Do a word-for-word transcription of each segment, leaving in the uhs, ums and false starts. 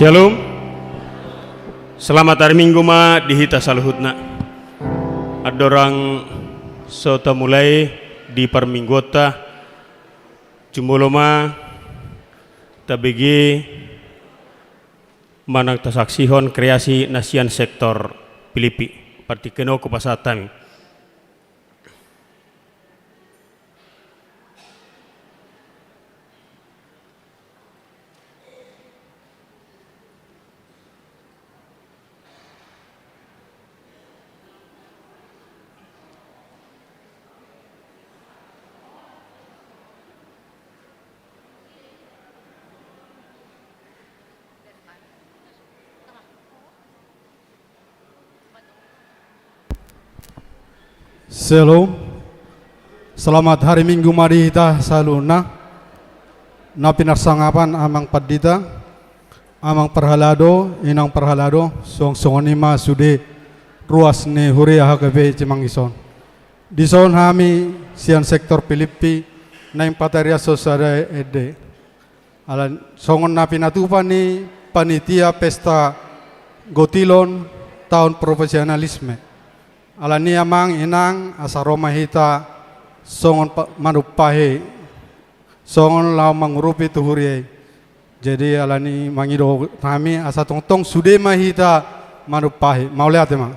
Shalom. Selamat hari Minggu ma di hita saluhutna. Andorang so tamulai di parmingguonta, jumolo ma tabege manang tasaksihon kreasi na sian sektor Pilippi. Partingkian on hupasahat hami. Shalom. Selamat hari Minggu ma di hita saluhutna. Na pinarsangapan amang pandita, amang parhalado, inang parhalado, suang songon i ma sude ruas ni huria H K B Cimanggis on. Dison hami sian sektor Pilippi naeng patariashon sada ende. Ala songon na pinatupa ni panitia pesta gotilon taon profesionalisme. Alani i amang inang asa ro ma hita songon pa-, manumpahi songon laho mangurupi tu huria i. Jadi alani i mangido hami asa tongtong sude ma hita manumpahi. Mauliate ma.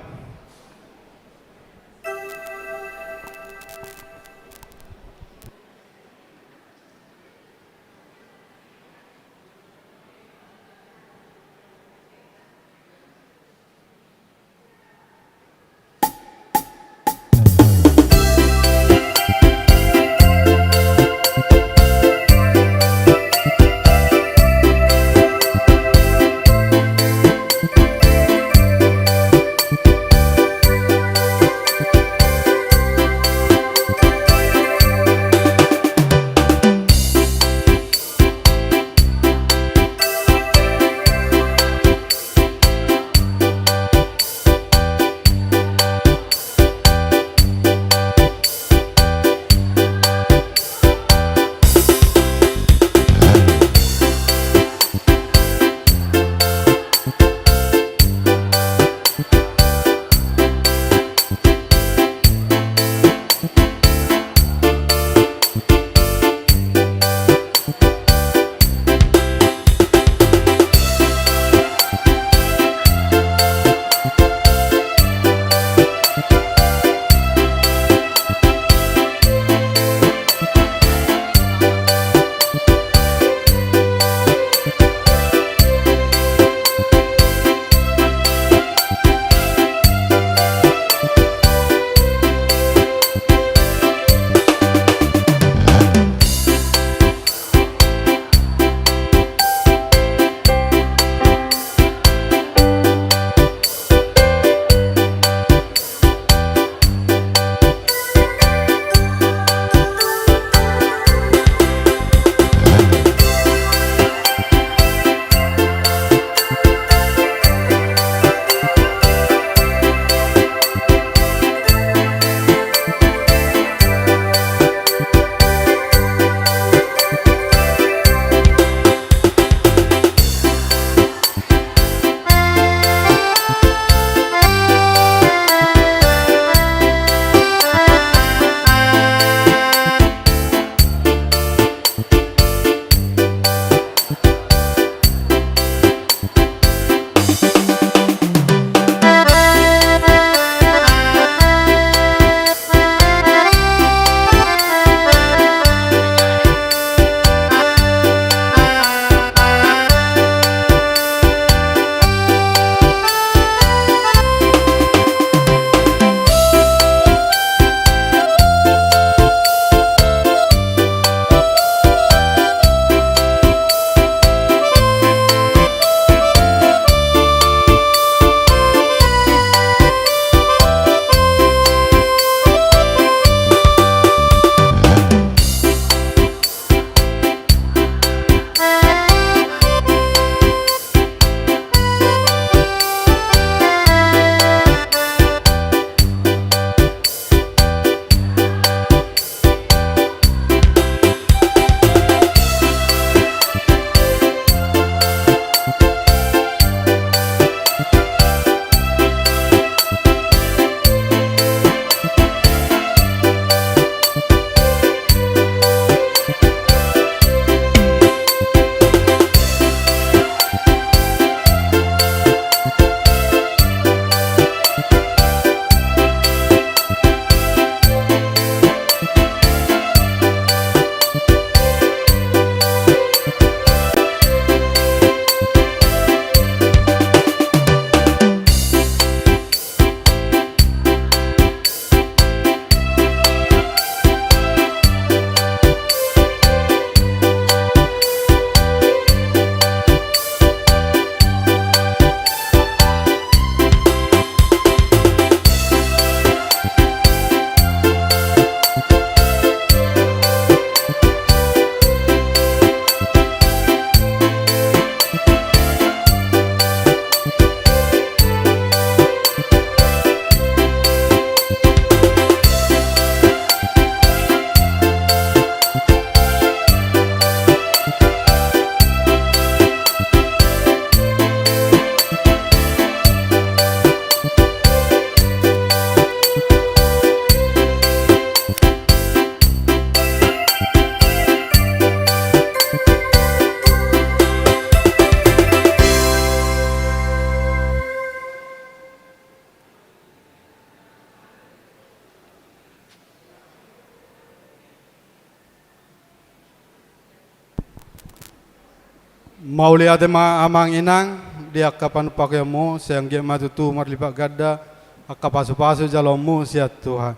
Mauliate ma amang inang, di angka panumpak i hamu, sai anggiat ma tutu marlipat ganda angka pasupasu jaloonmu sian Tuhan.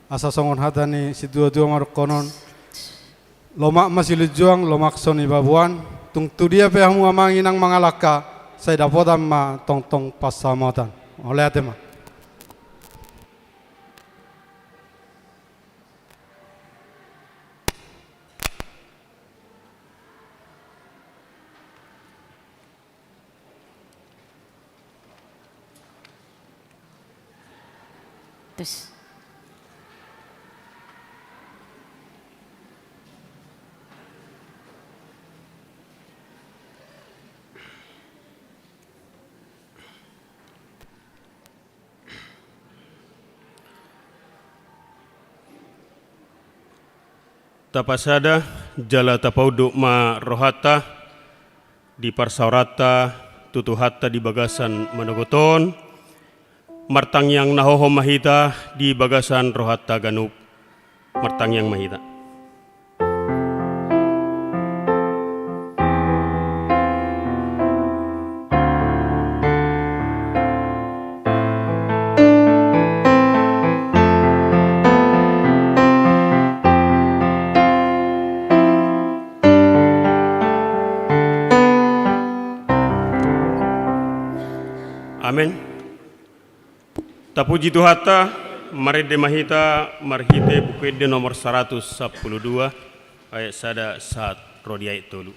Asa songon hata ni situatua mandokhon, lomak ma silinjuang, lomak so nibaboan, tung tu dia pe hamu amang inang mangalangka, sai dapotan ma tongtong pansamotan. Mauliate ma. Tes. Tapasada jala tapaunduk ma rohanta di parsaoranta tu Tuhanta di bagasan manogot on. Martangiang na hohom ma hita di bagasan rohanta ganup. Martangiang ma hita. Amen. Tapuji Tuhanta, marende ma hita marhite Buku Ende nomor saratus sampulu dua, ayat sada sahat ro di ayat tolu.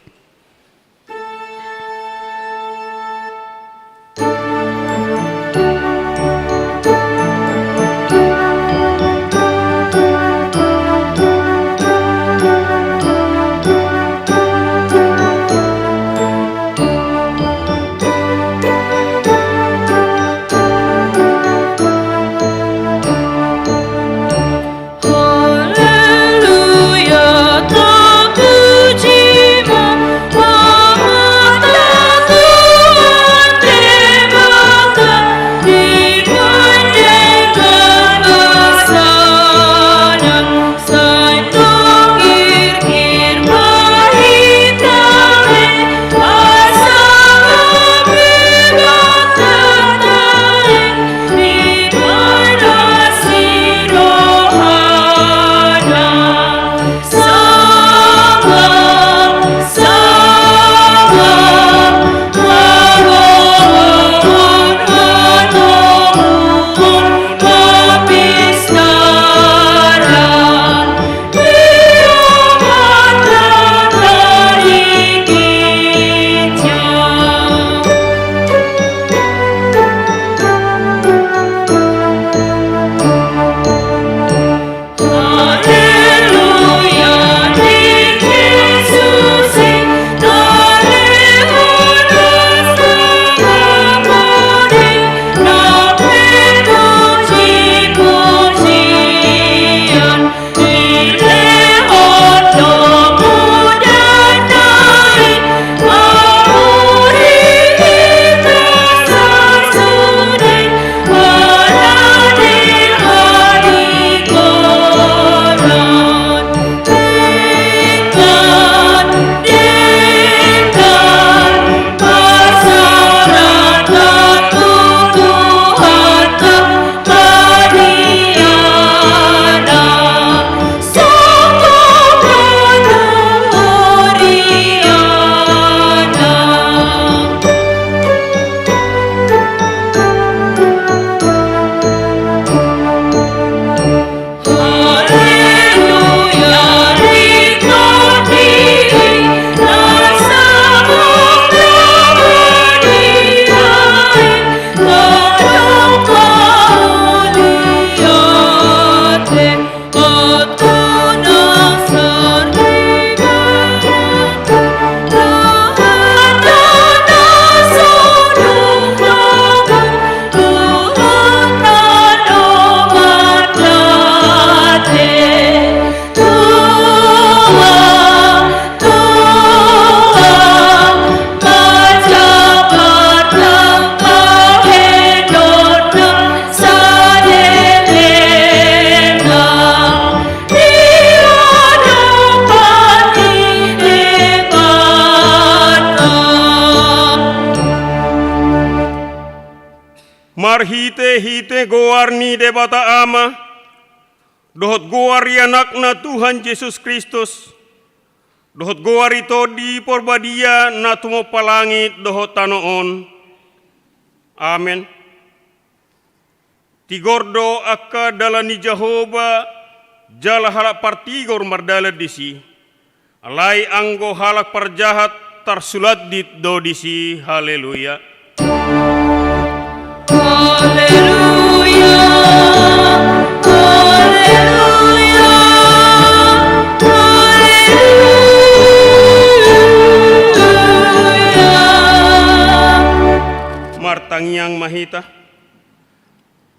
Marhite-hite goar ni Debata Ama, dohot goar ni Anakna Tuhan Jesus Kristus, dohot goar ni Tondi Parbadia na tumompa langit dohot tano on. Amen. Tigor do angka dalan ni Jahowa, jala halak partigor mardalan disi. Alai anggo halak parjahat tarsulandit do disi. Haleluya. Haleluya, haleluya, haleluya. Martangiang ma hita.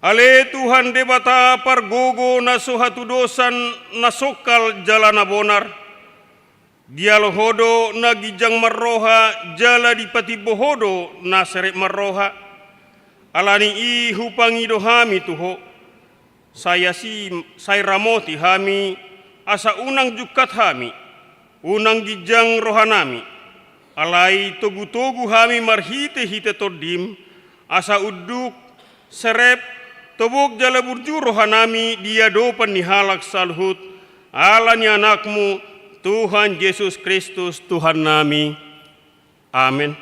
Ale Tuhan Debata pargogo na so hatudosan, na songkal jala na bonar. Dialo Ho do na ginjang marroha, jala dipatimbo Ho do na serep marroha. Alani i hupangido hami tu Ho. Sai asi, sai ramoti hami, asa unang jungkat hami, unang ginjang rohanami. Alai togu-togu hami marhite-hite Tondim, asa unduk, serep, tobok jala burju rohanami di adopan ni halak saluhut, ala ni Anakmu, Tuhan Jesus Kristus, Tuhannami. Amen.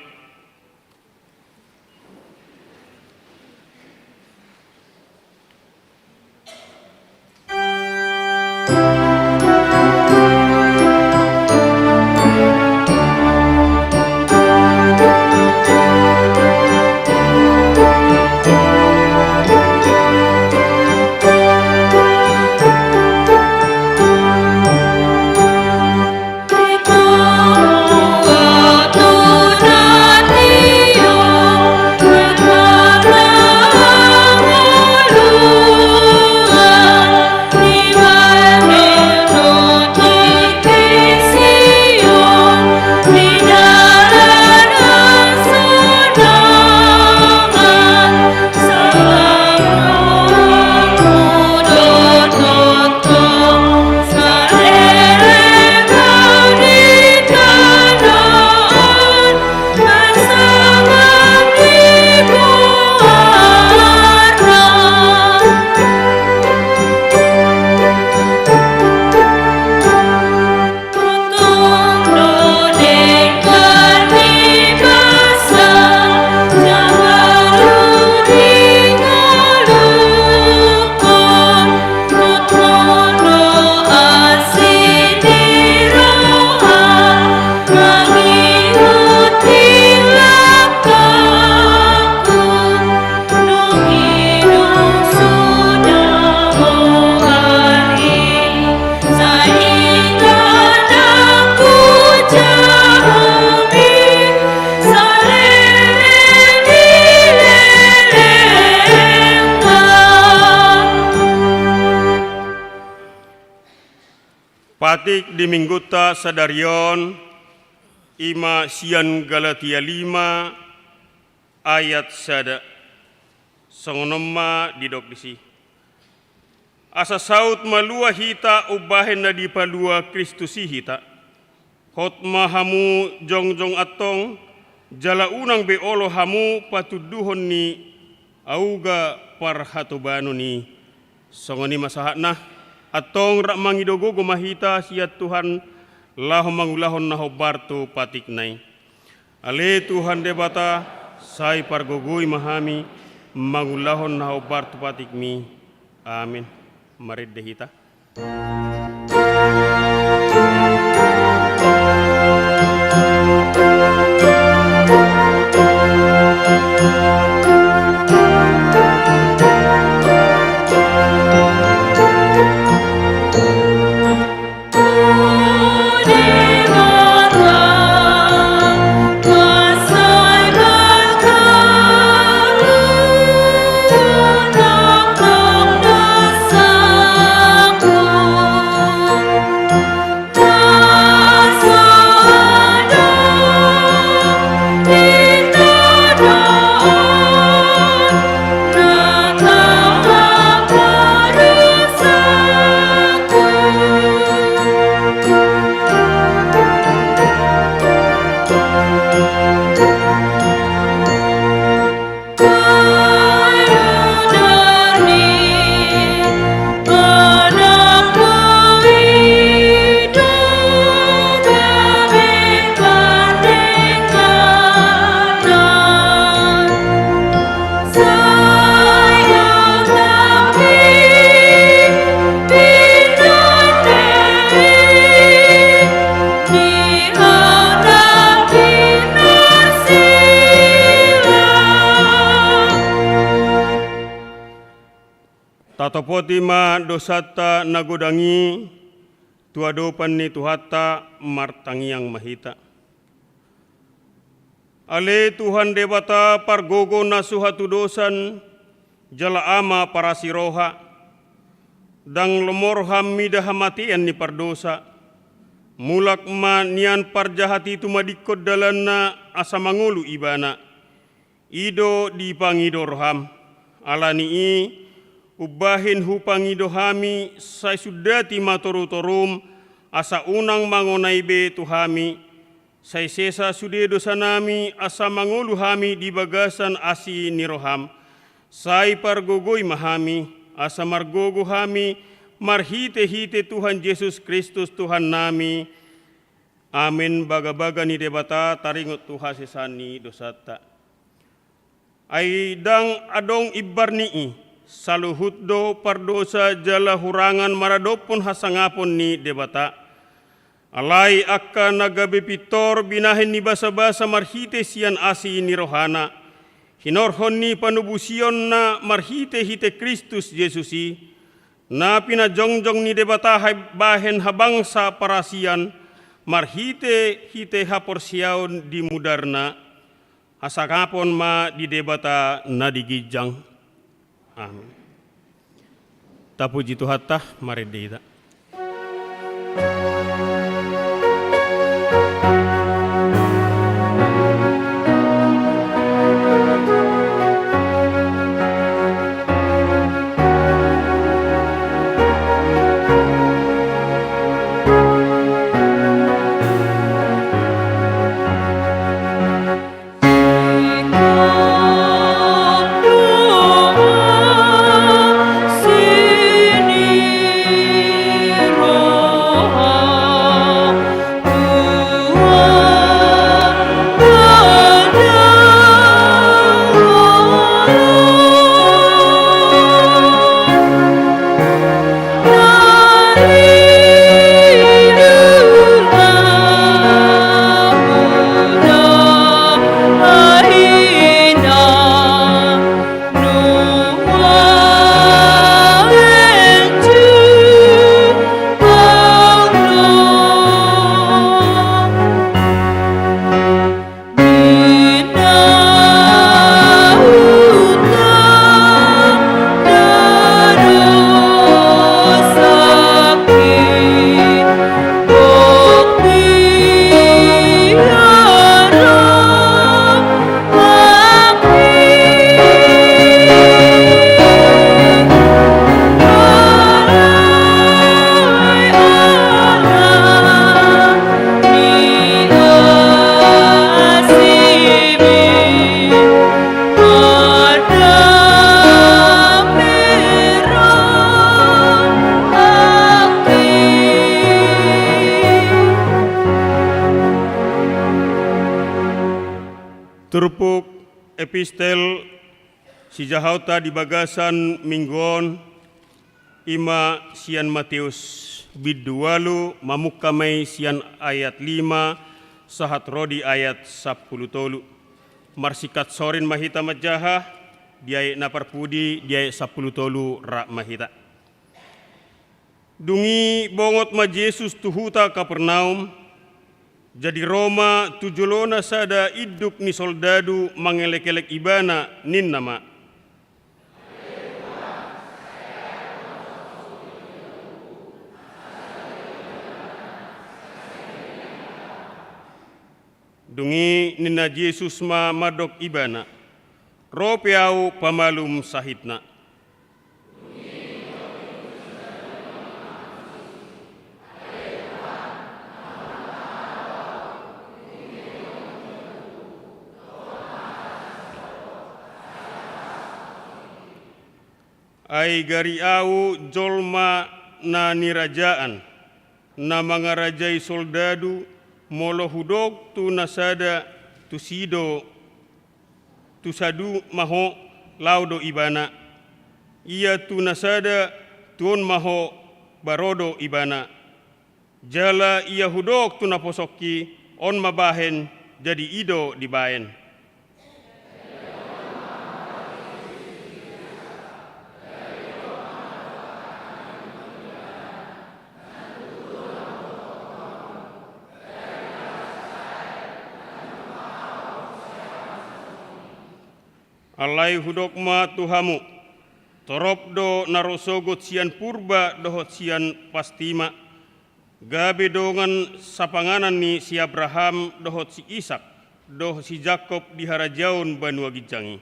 Patik di Minggunta sadari on, i ma sian Galatia lima ayat sada. Songon on ma didok disi. Asa saut malua hita umbahen na dipalua Kristus i hita. Hot ma hamu jongjong antong, jala unang be olo hamu patunduhon ni auga parhatobanon i. Songon i ma sahatna, antong rap mangido gogo ma hita sian Tuhan, laho mangulahon na hombar tu patikna i. Ale Tuhan Debata, sai pargogoi ma hami, mangulahon na hombar tu patikmi. Amin. Marende hita. Topoti ma dosanta na godang i tu adopan ni Tuhanta. Martangiang ma hita. Ale Tuhan Debata, pargogo na so hatudosan, jala Ama parasi roha, ndang lomo roham mida hamatean ni pardosa. Mulak ma nian parjahat i tumadingkon dalanna asa mangolu ibana. I do dipangido roham. Ala ni i, umbahen hupangido hami, sai sundati ma torutorum, asa unang mangonai be tu hami. Sai sesa sude dosanami, asa mangolu hami di bagasan asi ni roham. Sai pargogoi ma hami, asa margogo hami, marhitehite Tuhan Jesus Kristus Tuhannami. Amen. Bagabaga ni Debata taringot tu hasesaan ni dosanta. Ai ndang adong imbar ni i, saluhut do pardosa jala hurangan maradophon hasangapon ni Debata. Alai angka na gabe pintor binahen ni basabasa marhite sian asi ni rohana, hinorhon ni panobusionna marhitehite Kristus Jesus i, na pinajongjong ni Debata ha-, bahen habangsa parasian, marhitehite haporseaon di mudarna, hasangapon ma di Debata na di ginjang. Amen. Tapuji Tuhanta, marende hita. Turpuk epistel sijahaonta di bagasan minggu on, i ma sian Mateus bindu ualu, mamungka ma i sian ayat lima sahat ro di ayat sampulu tolu. Marsingkat sorin ma hita manjaha, di ayat na parpudi, di ayat sampulu tolu rap ma hita. Dung i bongot ma Jesus tu huta Kapernaum, jadi ro ma tu jolona sada induk ni soldadu mangelekelek ibana, ninna ma: Dung i ninna Jesus ma mandok ibana: Ro pe ahu pamalum sahitna. Ai gari ahu jolma na nirajaan, na mangarajai soldadu, molo hudok tu na sada, tusi do, tu sadu ma ho, laho do ibana. Ia tu na sada, tu on ma ho, baro do ibana. Jala ia hudok tu naposongki, on ma bahen, jadi i do dibaen. Alai hudok ma tu hamu, torop do na ro sogot sian purba dohot sian pastima, gabe dongan sapanganan ni si Abraham dohot si Isak dohot si Jakob di harajaon banua ginjang i.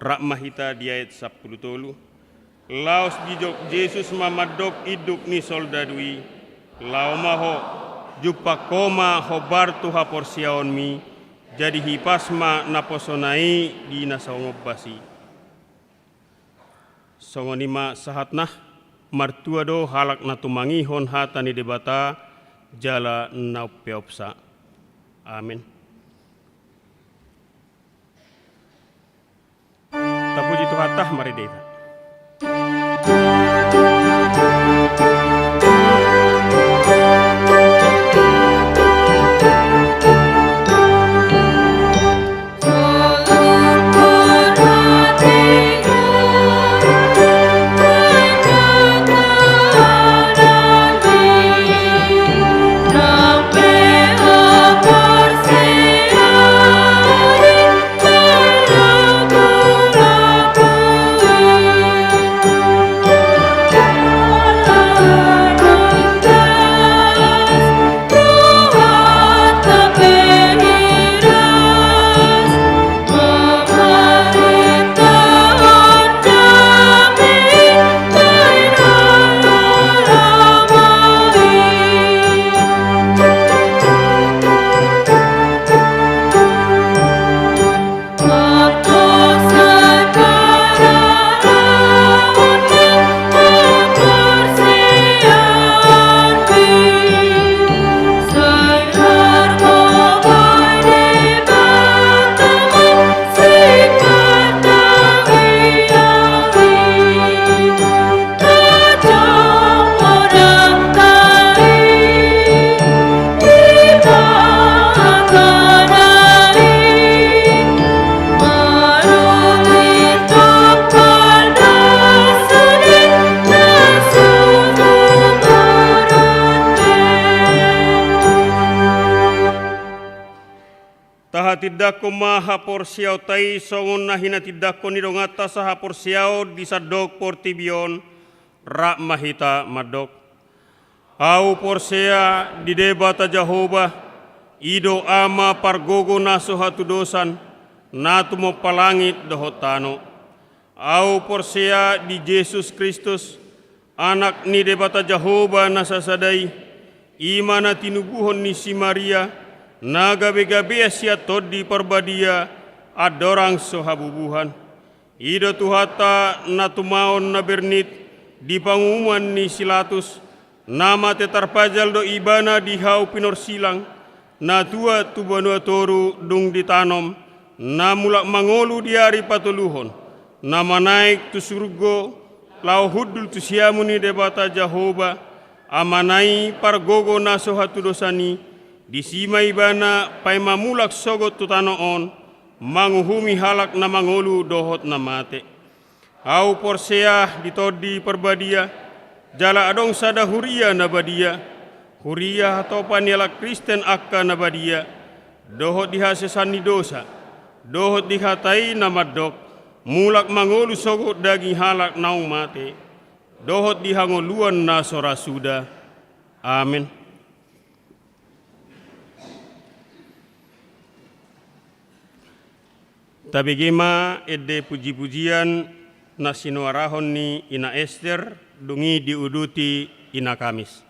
Rap ma hita di ayat sampulu tolu. Laos dijok Jesus ma mandok induk ni soldadu i, laho ma ho, jumpang ho ma hombar tu haporseaonmi, jadi hipas ma naposona i di na songon bas i. Songon i ma sahatna. Martua do halak na tumangihon hata ni Debata jala na umpeopsa. Amen. Tapuji Tuhanta, marende hita. Tahatindangkon ma haporseaonta i songon na hinatindangkon ni donganta sahaporseaon di sandok portibi on. Rap ma hita mandok. Ahu porsea di Debata Jahowa, i do Ama pargogo na so hatudosan, na tumompa langit dohot tano. Ahu porsea di Jesus Kristus, Anak ni Debata Jahowa na sasada i, i ma na tinubuhon ni si Maria, na gabegabean sian Tondi Parbadia, andorang so habubuhan. I do Tuhanta na tumaon na bernit di pangumuan ni si Latus, na mate tarpajal do Ibana di hau pinorsilang, na tuat tu banua toru dung ditanom, na mulak mangolu di ari patoluhon, na manaek tu surgo, laho hundul tu siamun ni Debata Jahowa, Amana i pargogo na so hatudosan i, disi ma Ibana paima mulak sogot tu tano on, manguhumi halak na mangolu dohot na mate. Ahu porsea di Tondi Parbadia, jala adong sada huria na badia, huria hatopan ni halak Kristen angka na badia, dohot di hasesaan ni dosa, dohot di hata i na mandok, mulak mangolu sogot daging halak naung mate, dohot di hangoluan na so ra suda. Amen. Tabege ma ende pujipujian na sinuarahon ni Ina Ester, dung i diuduti Ina Kamis.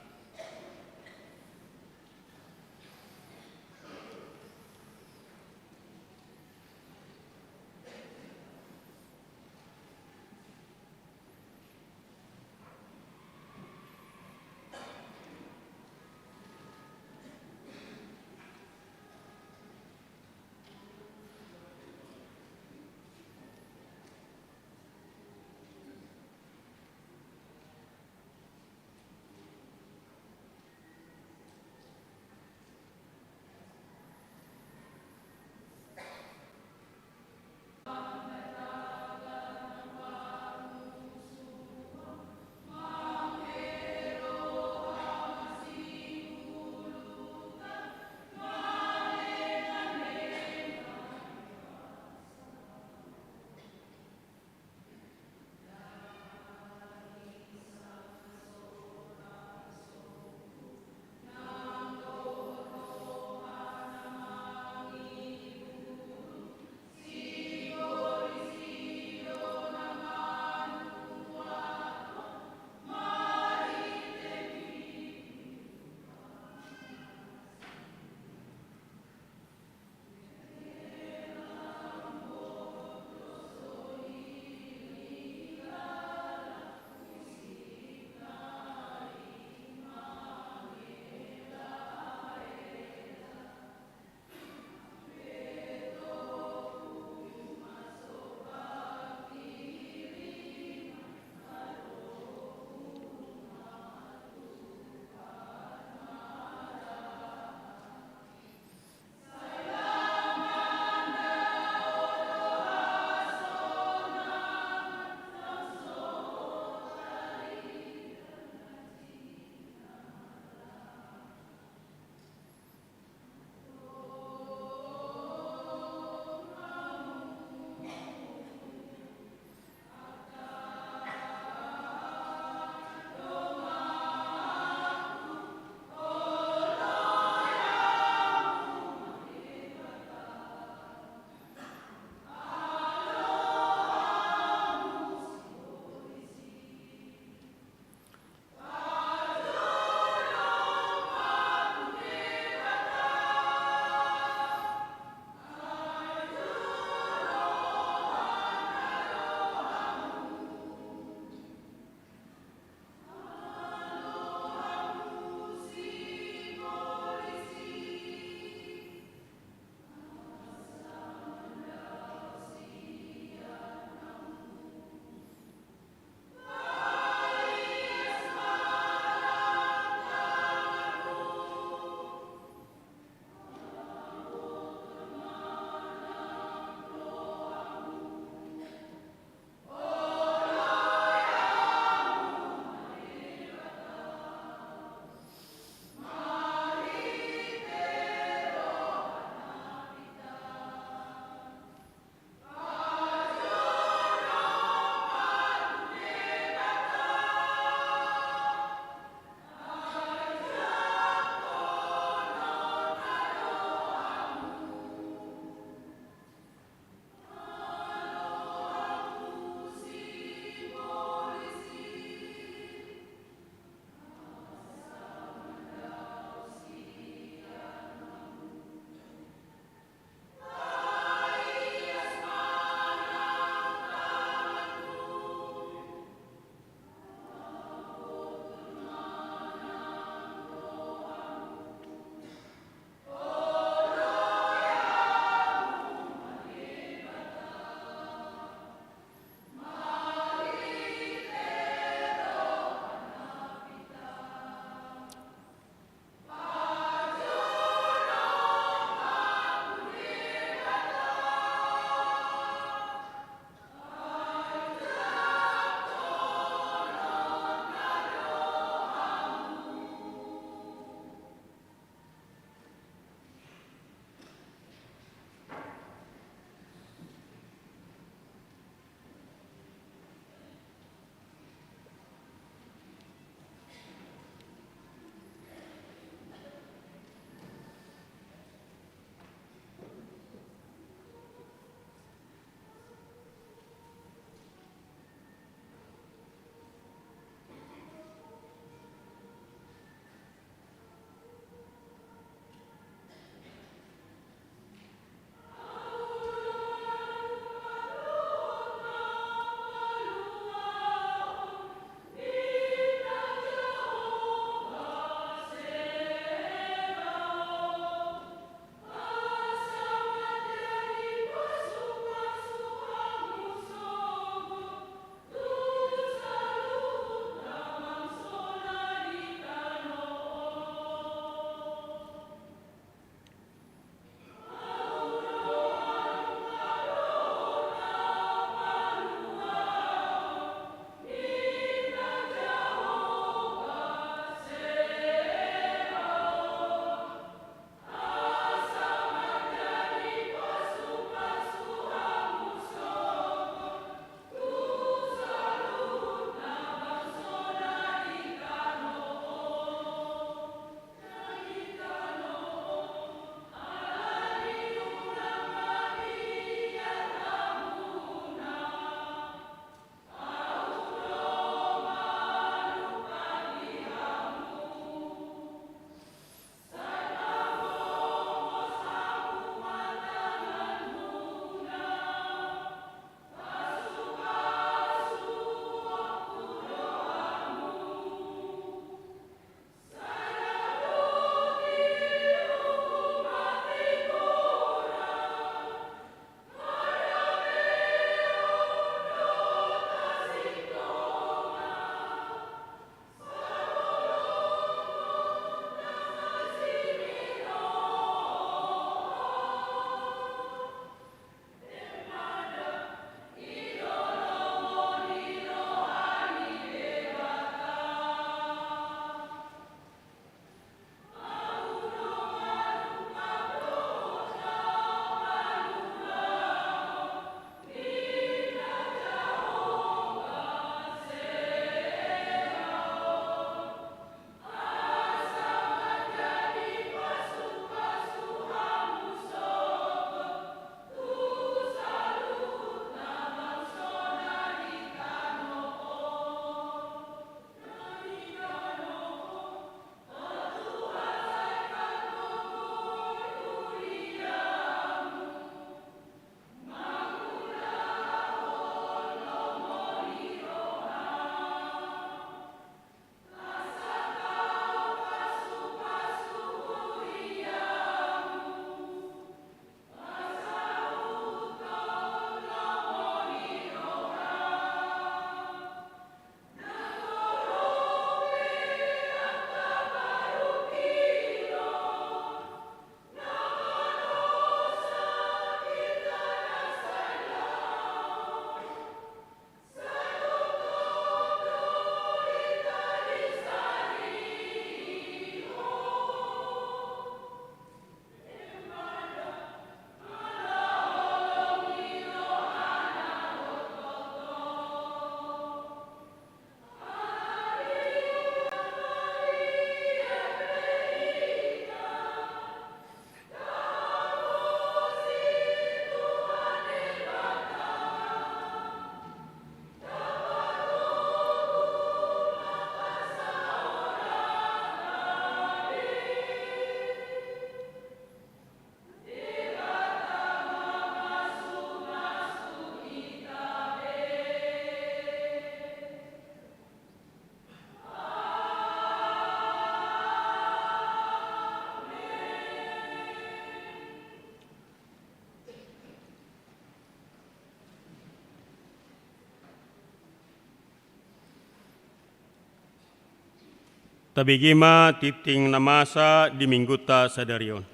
Tabege ma tingting na masa di Mingguta sadari on.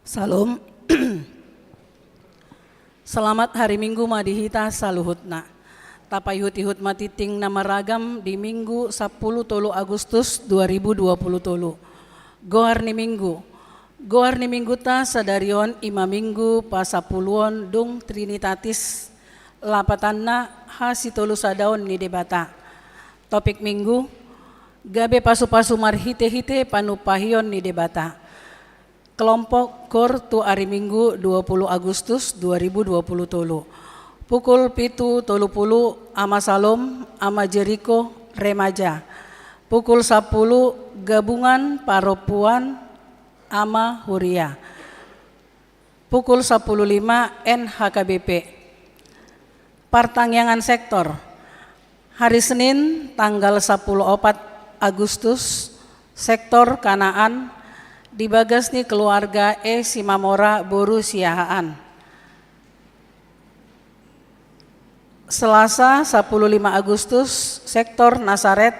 Syalom. Selamat hari Minggu ma di hita saluhutna. Tapaihut-ihut ma tingting na maragam di Minggu sampulu tolu Agustus dua ribu dua pulu tolu. Goar ni Minggu. Goar ni Mingguta sadari on i ma Minggu pasampuluon dung Trinitatis, lapatanna hasitolusadaon ni Debata. Topik Minggu, gabe pasu-pasu marhite-hite panumpahion ni Debata. Kelompok koor tu ari Minggu dua pulu Agustus dua ribu dua pulu tolu. Pukul pitu tolu pulu, Ama Salom, Ama Jeriko, remaja. Pukul sampulu, gabungan parompuan, Ama Huria. Pukul sampulu lima, N H K B P. Partangiangan sektor. Hari Senin, tanggal sampulu opat Agustus, sektor Kanaan, di bagas ni keluarga E Simamora boru Siahaan. Selasa, sampulu lima Agustus, sektor Nasaret,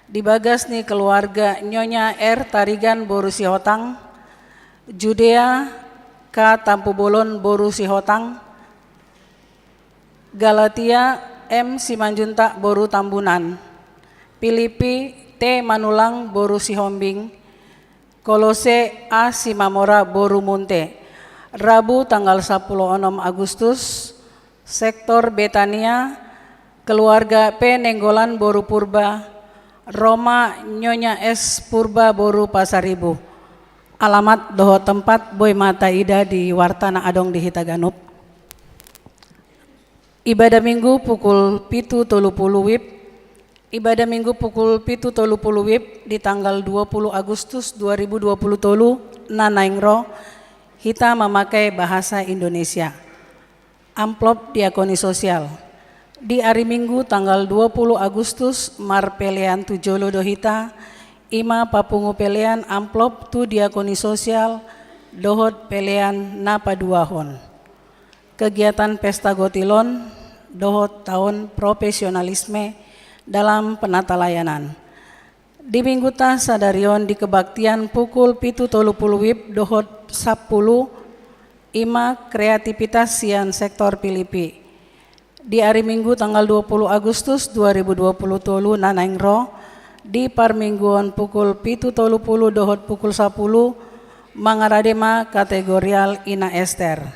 di bagas ni keluarga Nyonya R Tarigan boru Sihotang, Judea K Tampubolon boru Sihotang, Galatia M Simanjuntak boru Tambunan, Pilipi T Manulang boru Sihombing, Kolose A Simamora boru Munte. Rabu tanggal sampulu onom Agustus, sektor Betania, keluarga P Nainggolan boru Purba, Roma Nyonya S Purba boru Pasaribu. Alamat dohot tempat boi ma taida di warta na adong di hita ganup. Ibadah Minggu pukul pitu tolu pulu WIB. Ibadah Minggu pukul pitu tolu pulu WIB di tanggal dua pulu Agustus dua ribu dua pulu tolu na naeng ro, hita mamakai bahasa Indonesia. Amplop diakoni sosial. Di ari Minggu tanggal dua pulu Agustus marpelean tu jolo do hita, i ma papungu pelean amplop tu diakoni sosial dohot pelean na paduahon. Kegiatan pesta gotil on dohot taon profesionalisme dalam penatalayanan. Di Mingguta sadari on di kebaktian pukul pitu tolu pulu WIB dohot sampulu, i ma kreativitas sian sektor Pilipi. Di ari Minggu tanggal dua pulu Agustus dua ribu dua pulu tolu na naeng ro, di parmingguon pukul pitu tolu pulu dohot pukul sampulu, mangarade ma kategorial Ina Ester.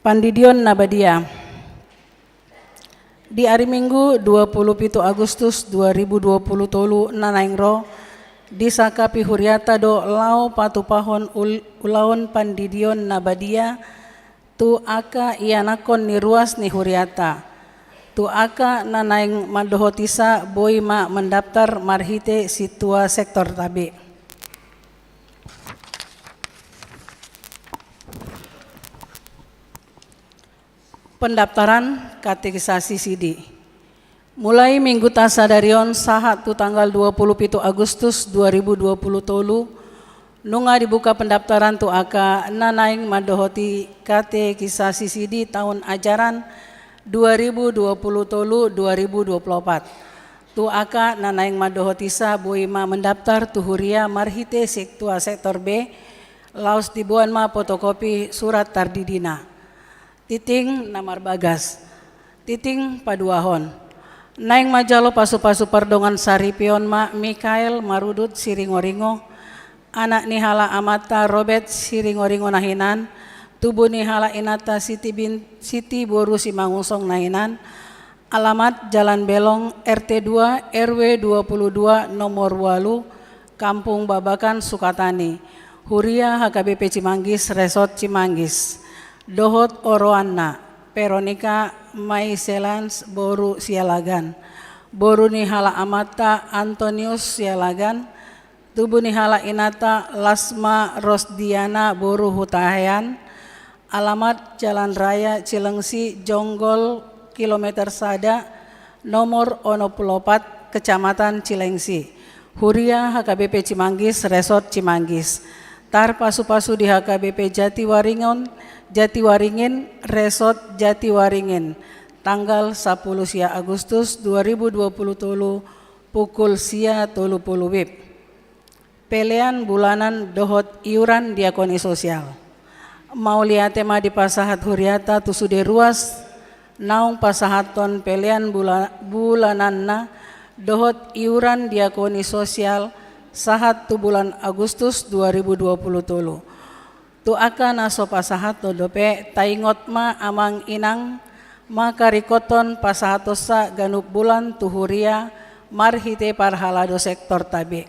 Pandidion na badia. Di ari Minggu dua pulu pitu Agustus dua ribu dua pulu tolu na naeng ro, disangkapi huriata do laho patupahon ul-, ulaon pandidion na badia tu angka ianakhon ni ruas ni huriata, tu angka na naeng mandohotisa boi ma mendaftar marhite sintua sektorta be. Pendaftaran katekisasi sidi. Mulai Mingguta sadari on sahat tu tanggal dua pulu pitu Agustus dua ribu dua pulu tolu, nunga dibuka pendaftaran tu angka na naeng mandohoti katekisasi sidi taon ajaran dua ribu dua pulu tolu dua ribu dua pulu opat. Tu angka na naeng mandohotisa boi ma mendaftar tu huria marhite sintua sektor be, laos diboan ma fotokopi surat tardidina. Tingting na marbagas. Tingting paduahon. Naeng manjalo pasu-pasu pardongansaripeon ma Mikael Marudut Siringoringo, anak ni halak amanta Robert Siringoringo na hinan, tubu ni halak inanta Siti bin-, Siti boru Simangunsong na hinan, alamat Jalan Belong, R T dua, R W dua puluh dua, nomor walu, Kampung Babakan, Sukatani. Huria H K B P Cimanggis, Resort Cimanggis. Dohot oroanna, Veronica Maiselans boru Sialagan. Boru ni halak amanta Antonius Sialagan, tubu ni halak inanta Lasma Rosdiana boru Hutahean, alamat Jalan Raya Cilengsi, Jonggol, kilometer sada, Nomor onom pulu opat, Kecamatan Cilengsi. Huria H K B P Cimanggis, Resort Cimanggis. Tarpasupasu di H K B P Jatiwaringon, Jatiwaringin, Resort Jatiwaringin. Tanggal sapuluh sia Agustus dua ribu dua puluh tolu, pukul sia tolu puluh WIB. Pelean bulanan dohot iuran diakoni sosial. Mauliate ma dipasahat huriata tu sude ruas naung pasahathon pelean bula-, bulananna dohot iuran diakoni sosial sahat tu bulan Agustus dua ribu dua puluh tolu. Tu angka na so pasahathon dope, taingot ma amang inang, mangkaringkothon pasahatonsa ganup bulan tu huria marhite parhalado sektorta be.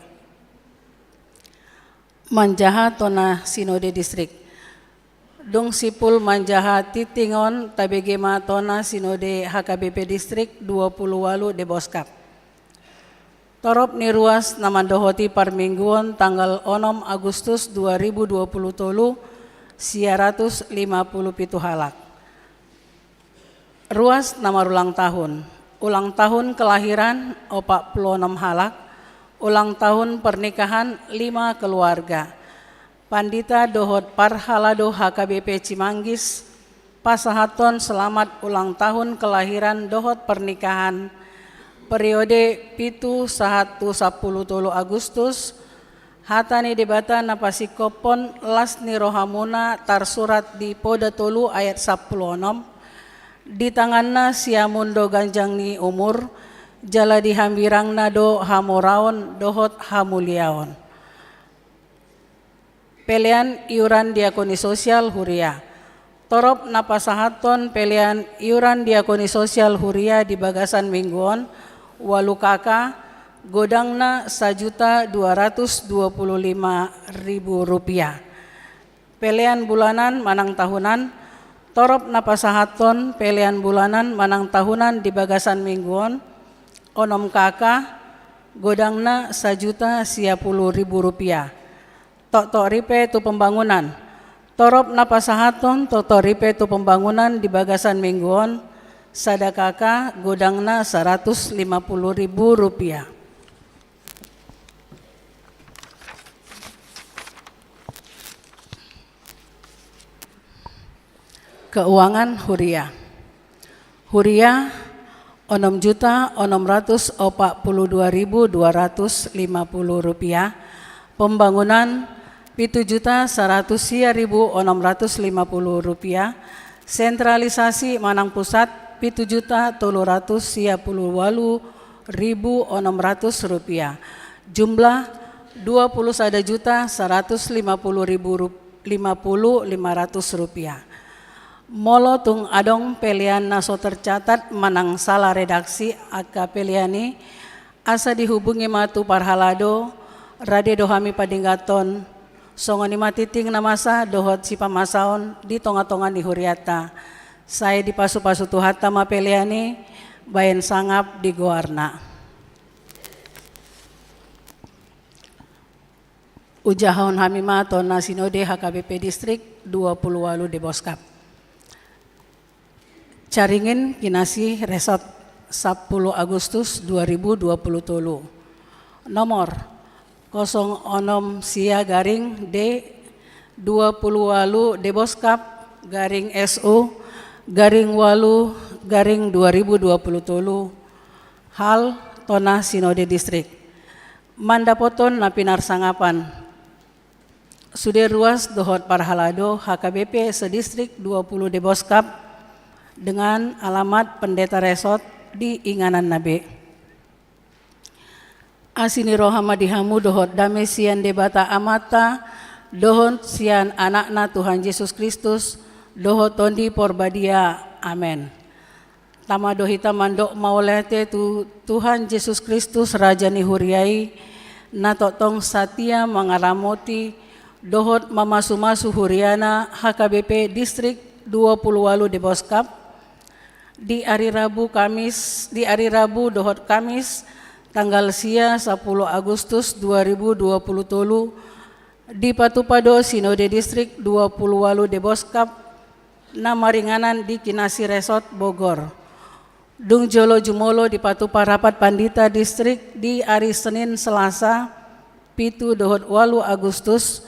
Manjaha tona sinode distrik. Dung simpul manjaha tingting on, tabege ma tona sinode H K B P distrik dua puluh walu Deboskap. Torop ni ruas na mandohoti parmingguon tanggal onom Agustus dua ribu dua puluh tolu, sia ratus lima puluh pitu halak. Ruas na marulang tahun. Ulang tahun kelahiran opat puluh onom halak, ulang tahun pernikahan lima keluarga. Pandita dohot parhalado H K B P Cimanggis pasahathon selamat ulang tahun kelahiran dohot pernikahan periode pitu sahat tu sapuluh tolu Agustus. Hata ni Debata na pasingkophon las ni rohamuna tarsurat di Poda tolu ayat sapuluh onom, di tanganna siamun do ganjang ni umur, jala di hambirangna do hamoraon dohot hamuliaon. Pelean iuran diakoni sosial huria. Torop na pasahathon pelean iuran diakoni sosial huria di bagasan minggu on, walu K K, godangna sajuta dua ratus dua puluh lima ribu rupiah. Pelean bulanan manang tahunan. Torop na pasahathon pelean bulanan manang tahunan di bagasan minggu on, onom K K, godangna sajuta sia puluh ribu rupiah. Toktok ripe tu pembangunan. Torop na pasahathon toktok ripe tu pembangunan di bagasan minggu on, sada K K, godangna saratus lima puluh ribu rupiah. Keuangan huria. Huria, onom juta onom ratus opat puluh dua ribu dua ratus lima puluh rupiah. Pembangunan, pitu juta saratus sia ribu onom ratus lima puluh rupiah. Sentralisasi manang pusat, pitu juta tolu ratus sia puluh walu ribu onom ratus rupiah. Jumlah, dua puluh sada juta saratus lima puluh ribu rup-, lima puluh lima ratus rupiah. Molo tung adong pelean na so tercatat manang salah redaksi angka pelean i, asa dihubungi ma tu parhalado, rade do hami padinggathon, songon i ma tingting na masa dohot sipamasaon di tonga-tonga ni hurianta. Sai dipasupasu Tuhanta ma pelean i, baen sangap di goarna. Ujahahon hami ma tona sinode H K B P distrik dua puluh walu Deboskap. Caringin Kinasi Resort, sapuluh Agustus dua ribu dua puluh tolu. Nomor kosong onom sia garing D dua puluh walu Deboskap garing S U garing walu garing dua ribu dua puluh tolu. Hal, tona sinode distrik. Mandapothon na pinarsangapan sude ruas dohot parhalado H K B P sedistrik dua puluh Deboskap dengan alamat Pendeta Resort di ingananna be. Asi ni roha ma di hamu dohot dame sian Debata Amanta dohot sian Anakna Tuhan Jesus Kristus dohot Tondi Porbadia. Amen. Tama do hita mandok mauliate tu Tuhan Jesus Kristus, Raja ni huria i, na tongtong satia mangaramoti dohot mamasumasu huriana H K B P distrik dua puluh walu Deboskap, di ari Rabu Kamis, di ari Rabu dohot Kamis, tanggal sia sapuluh Agustus dua ribu dua puluh tolu, dipatupa do sinode distrik dua puluh walu Deboskap na maringanan di Kinasi Resort Bogor. Dung jolo jumolo dipatupa rapat pandita distrik di ari Senin, Selasa, pitu dohot ualu Agustus,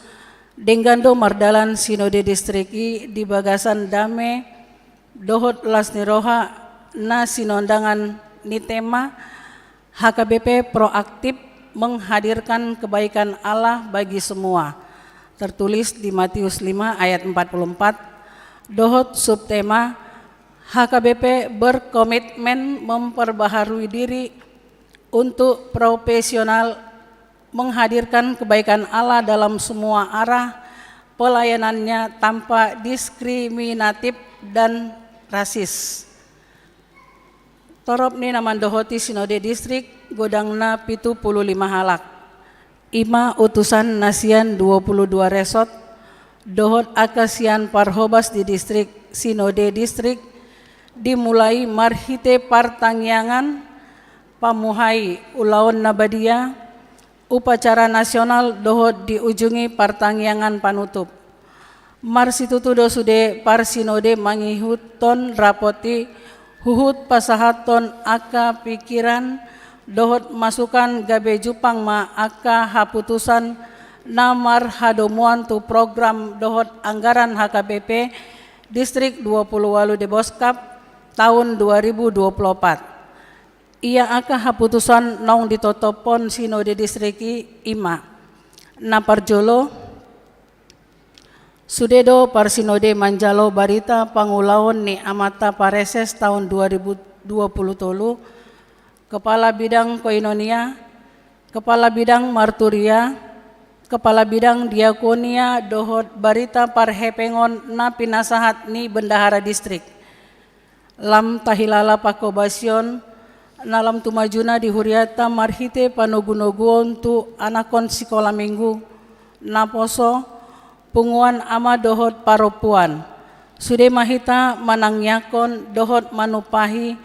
denggan do mardalan sinode distrik i di bagasan dame dohot las ni roha na sinondangan ni tema H K B P proaktif menghadirkan kebaikan Allah bagi semua, tertulis di Matius lima ayat empat puluh empat, dohot subtema H K B P berkomitmen memperbaharui diri untuk profesional menghadirkan kebaikan Allah dalam semua arah pelayanannya tanpa diskriminatif dan rasis. Torop ni na mandohoti sinode distrik godangna pitu pulu lima halak. Ima utusan na sian dua pulu dua resort, dohot angka sian parhobas di distrik, sinode distrik, dimulai marhite partangiangan pamuhai ulaon na badia, upacara nasional dohot diujungi partangiangan panutup. Marsitutu do sude parsinode mangihuthon rapot i huhut pasahathon angka pikiran dohot masukan gabe jumpang ma angka haputusan na marhadomuan tu program dohot anggaran H K B P Distrik dua pulu ualu Deboskap taon dua ribu dua pulu opat. Ia angka haputusan naung ditotophon sinode distrik i ima. Na parjolo, sude do parsinode manjalo barita pangulaon ni amanta pareses taon dua ribu dua pulu tolu, kepala bidang koinonia, kepala bidang marturia, kepala bidang diakonia dohot barita parhepengon na pinasahat ni bendahara distrik. Lam tahilala pangkobasion na lam tumajuna di huriata marhite panogunoguon tu anakhon sikola minggu, naposo, punguan ama dohot parompuan. Sude ma hita manangiangkon dohot manumpahi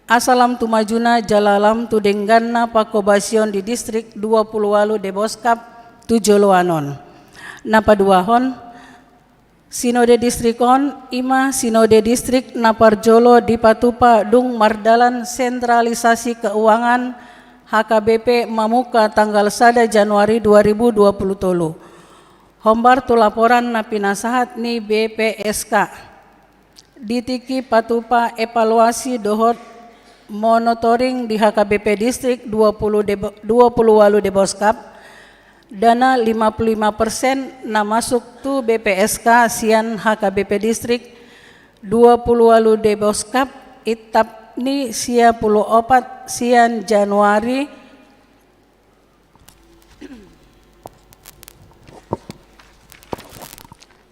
asa lam tumajuna jala lam tu dengganna pangkobasion di distrik dua pulu ualu Deboskap tu joloan on. Na paduahon, sinode distrik on ima sinode distrik na parjolo dipatupa dung mardalan sentralisasi keuangan H K B P mamungka tanggal sada Januari dua ribu dua puluh tolu. Hombar tu laporan na pinasahat ni B P S K. Di tingki patupa evaluasi dohot monitoring di H K B P Distrik dua pulu Debo-, dua pulu ualu Deboskap, dana lima pulu lima persen na masuk tu B P S K sian H K B P Distrik dua pulu ualu Deboskap, itap ni sia pulu opat sian Januari,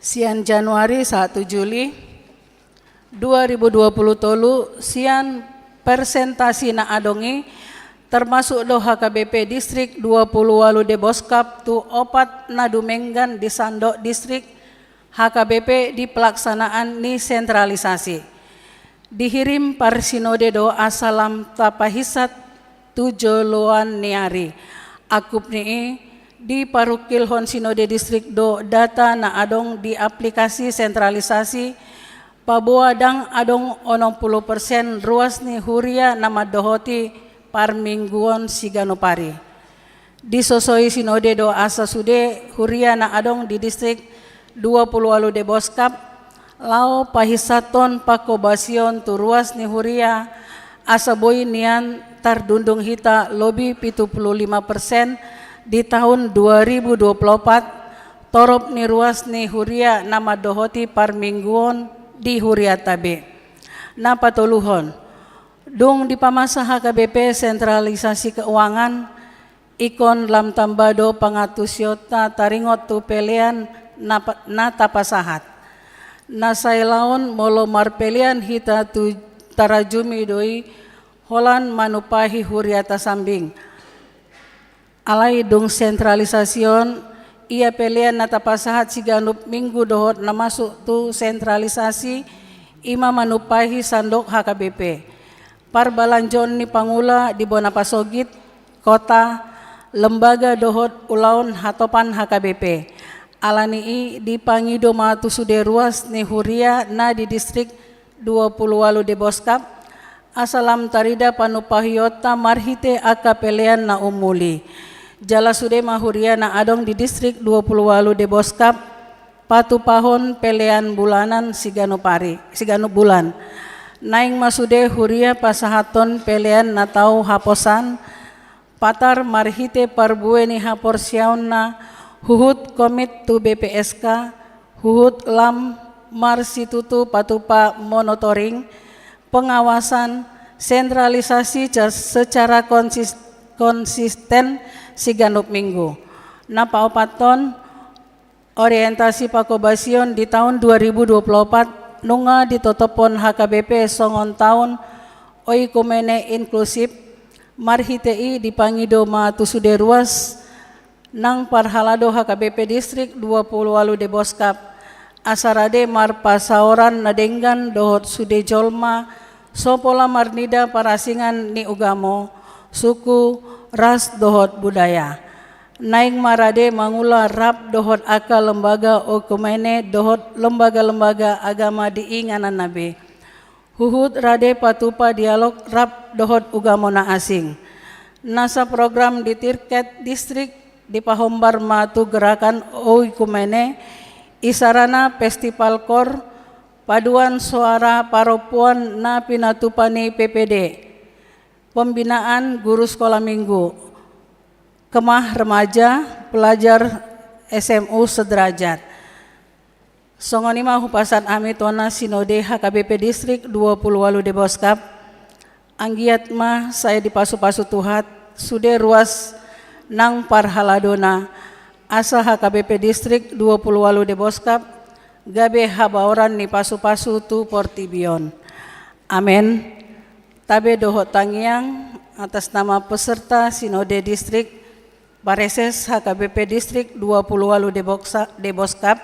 sian Januari sahat tu Juli dua ribu dua puluh tolu, sian persentasi na adong i, termasuk do H K B P Distrik dua pulu ualu Deboskap tu opat na dumenggan di sandok distrik H K B P di pelaksanaan ni sentralisasi. Dihirim parsinode do asa lam tapahinsat tu joloan ni ari. Angkup ni i, diparungkilhon sinode distrik do data na adong di aplikasi sentralisasi, paboa ndang adong onom pulu persen ruas ni huria na mandohoti parmingguon siganup ari. Disosoi sinode do asa sude huria na adong di distrik dua pulu ualu Deboskap, laho pahinsathon pangkobasion tu ruas ni huria, asa boi nian tardundung hita lobi pitu pulu lima persen di taon dua ribu dua pulu opat, torop ni ruas ni huria na mandohoti parmingguon di hurianta be. Na patoluhon, dung dipamasa H K B P sentralisasi keuangan, ingkon lam tamba do pangantusionta taringot tu pelean na pa-, na tapasahat. Na sai laon molo marpelean hita tu tarajumi do i holan manumpahi hurianta sambing. Alai dung sentralisasi on, ia pelean na tapasahat siganup minggu dohot na masuk tu sentralisasi, ima manumpahi sandok H K B P. Parbalanjoon ni pangula di bona pasogit, kota, lembaga dohot ulaon hatopan H K B P. Alani i dipangido ma tu sude ruas ni huria na di distrik dua pulu ualu Deboskap, Asa lam tarida panumpahionta marhite angka pelean na umuli. Jala sude ma huria na adong di distrik dua pulu ualu Deboskap, patupahon pelean bulanan siganup ari, siganup bulan. Naeng ma sude huria pasahathon pelean na tau haposan, patar marhite parbue ni haporseaonna, huhut komit tu B P S K, huhut lam marsitutu patupa monitoring, pengawasan, sentralisasi ca-, secara konsis-, konsisten siganup minggu. Na paopathon, orientasi pakobasion di taon dua ribu dua pulu opat nunga ditotophon H K B P songon taon oikumene inklusif, marhite i dipangido ma tu sude ruas nang parhalado H K B P Distrik dua pulu ualu Deboskap, asa rade marpasaoran na denggan dohot sude jolma so pola marnida parasingan ni ugamo, suku, ras dohot budaya. Naeng ma rade mangula rap dohot angka lembaga oikumene dohot lembaga-lembaga agama di ingananna be. Huhut rade patupa dialog rap dohot ugamo na asing. Nasa program di tingkat distrik dipahombar ma tu gerakan oikumene, isarana festival koor, paduan soara parompuan na pinatupa ni P P D, pembinaan guru sekolah minggu, kemah remaja, pelajar S M U sederajat. Songon i ma hupasahat hami tona sinode H K B P Distrik dua pulu ualu Deboskap, anggiat ma sai dipasu-pasu Tuhan sude ruas nang parhaladona, asa H K B P Distrik dua pulu ualu Deboskap gabe habaoran ni pasu-pasu tu portibi on. Amen. Tabe dohot tangiang atas nama peserta Sinode Distrik Praeses H K B P Distrik dua pulu ualu Deboksa-, Deboskap,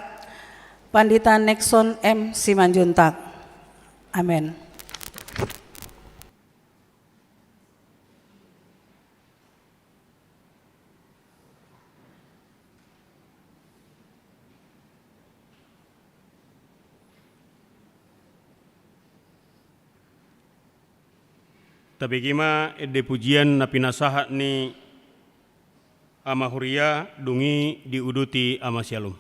Pandita Nexon M Simanjuntak. Amen. Tabege ma ende pujian na pinasahat ni ama huria, dung i diuduti ama sialum.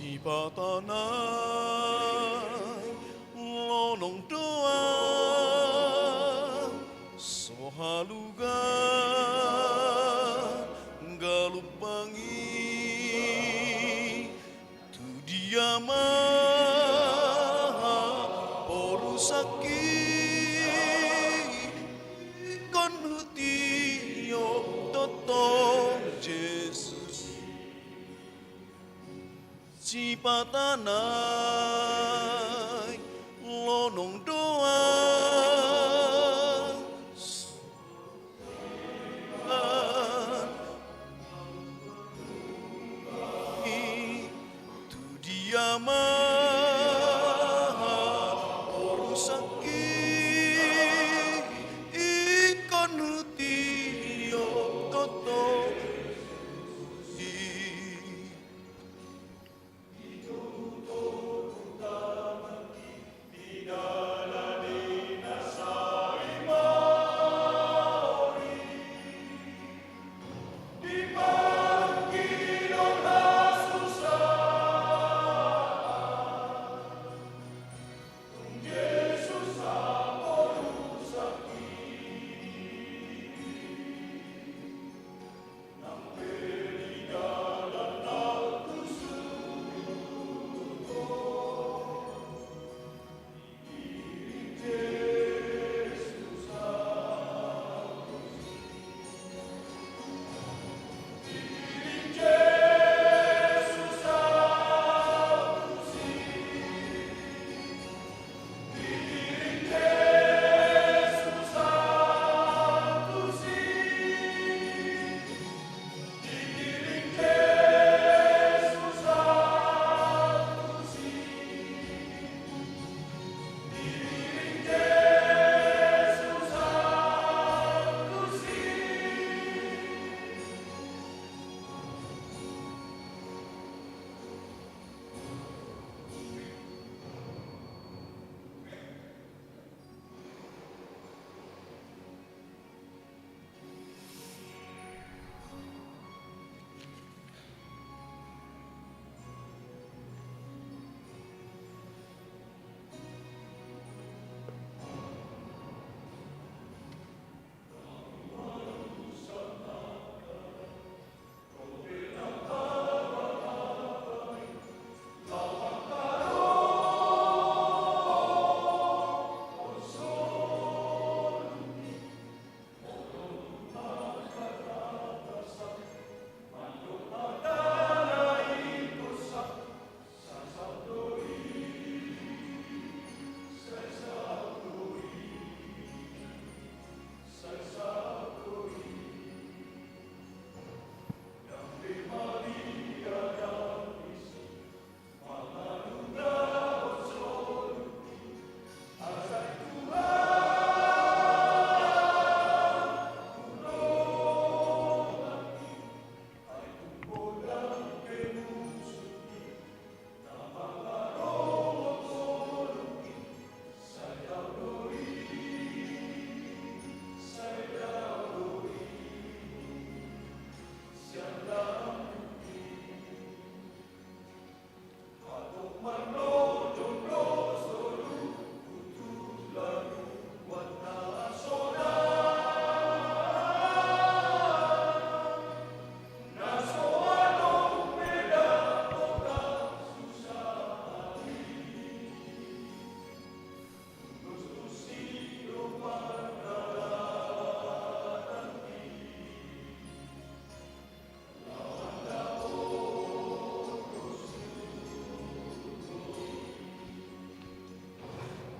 Sipata nai lonong do au so halugan galumbang i, tu dia ma porusangki, ingkon hutio toto Jesus. Sipata nai lonong do au tu dia ma porusangki, ingkon hutio toto i.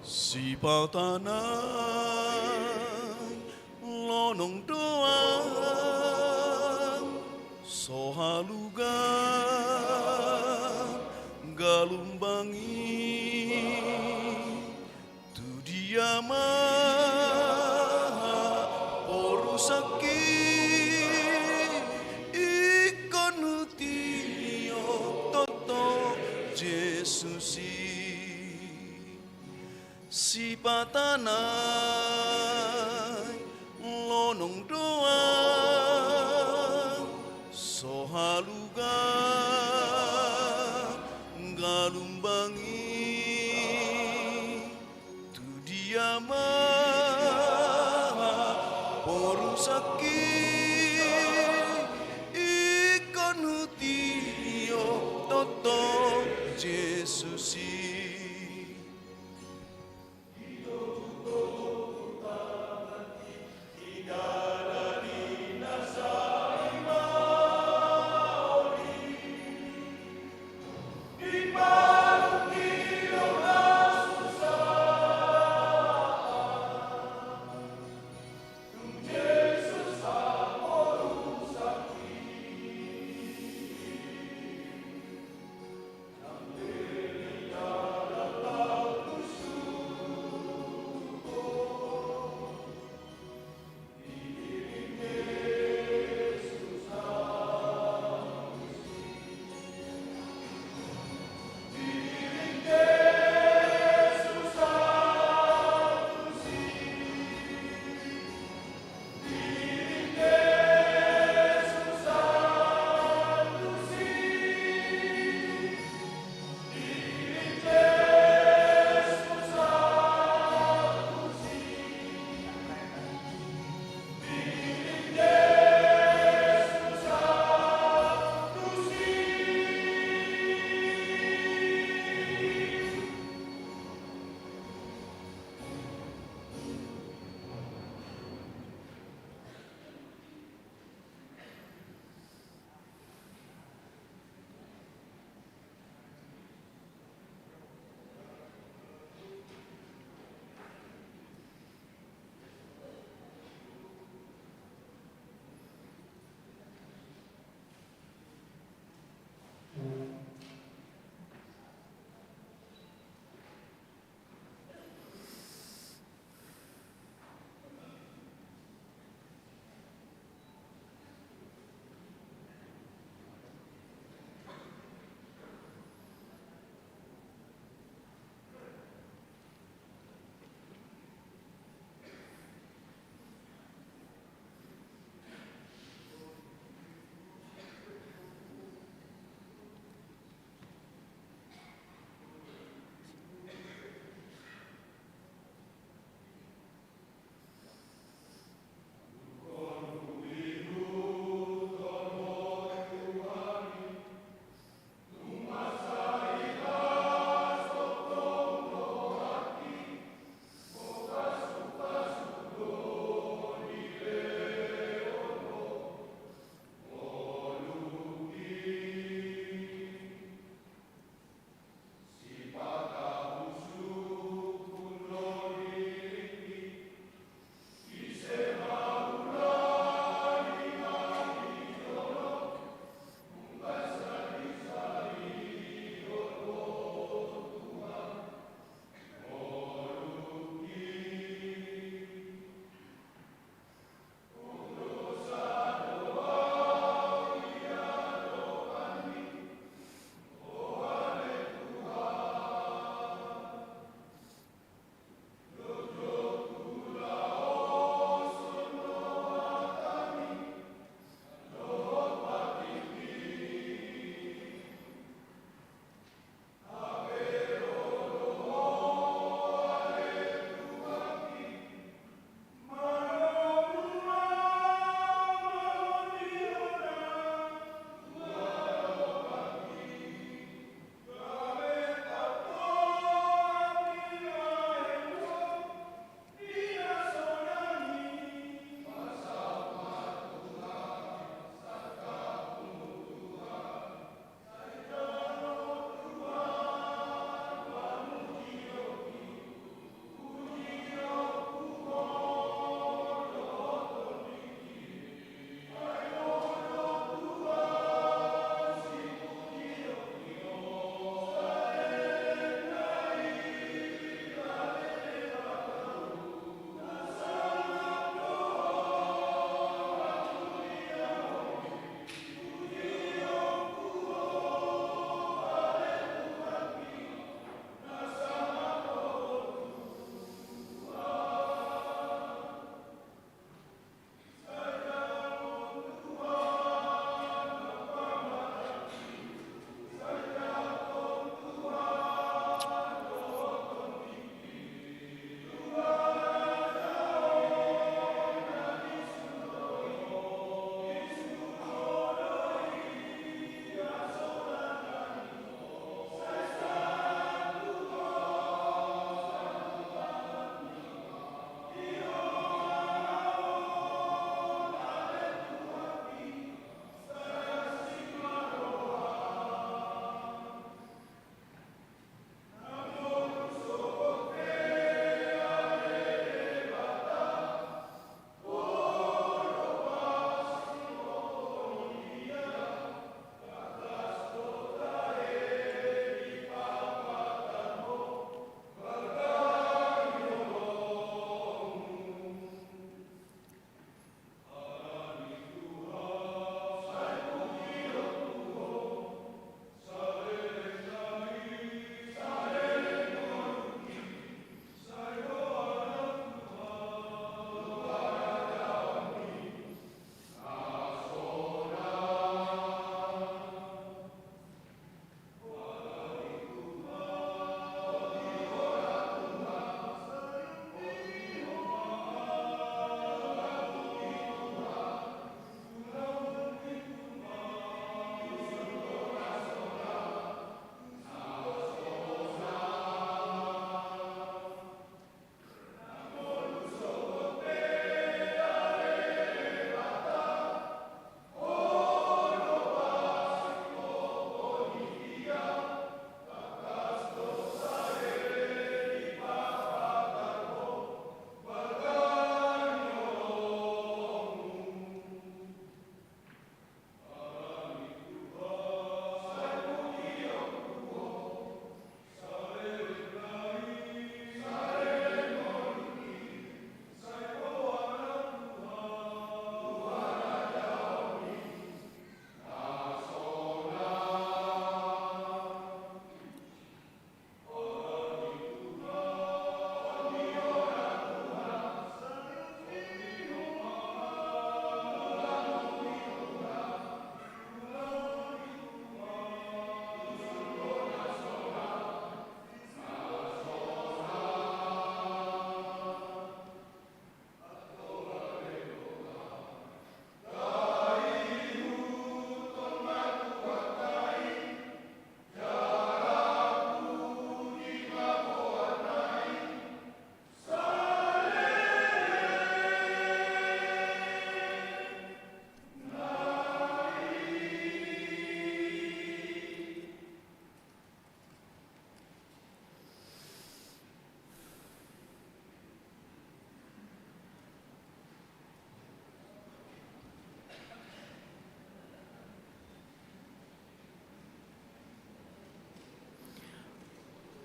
Sipata nai lonong do au so halugan galumbang i, tu dia ma porusangki, ingkon hutio toto Jesus i. Sipata nai lonong do au so halugan Sangkit ingkon hutio tongtong Jesus i.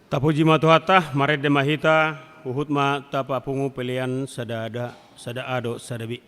Tapuji ma Tuhanta, marende ma hita, huhut ma tapapungu pelean sada ada, sada a dohot sada be.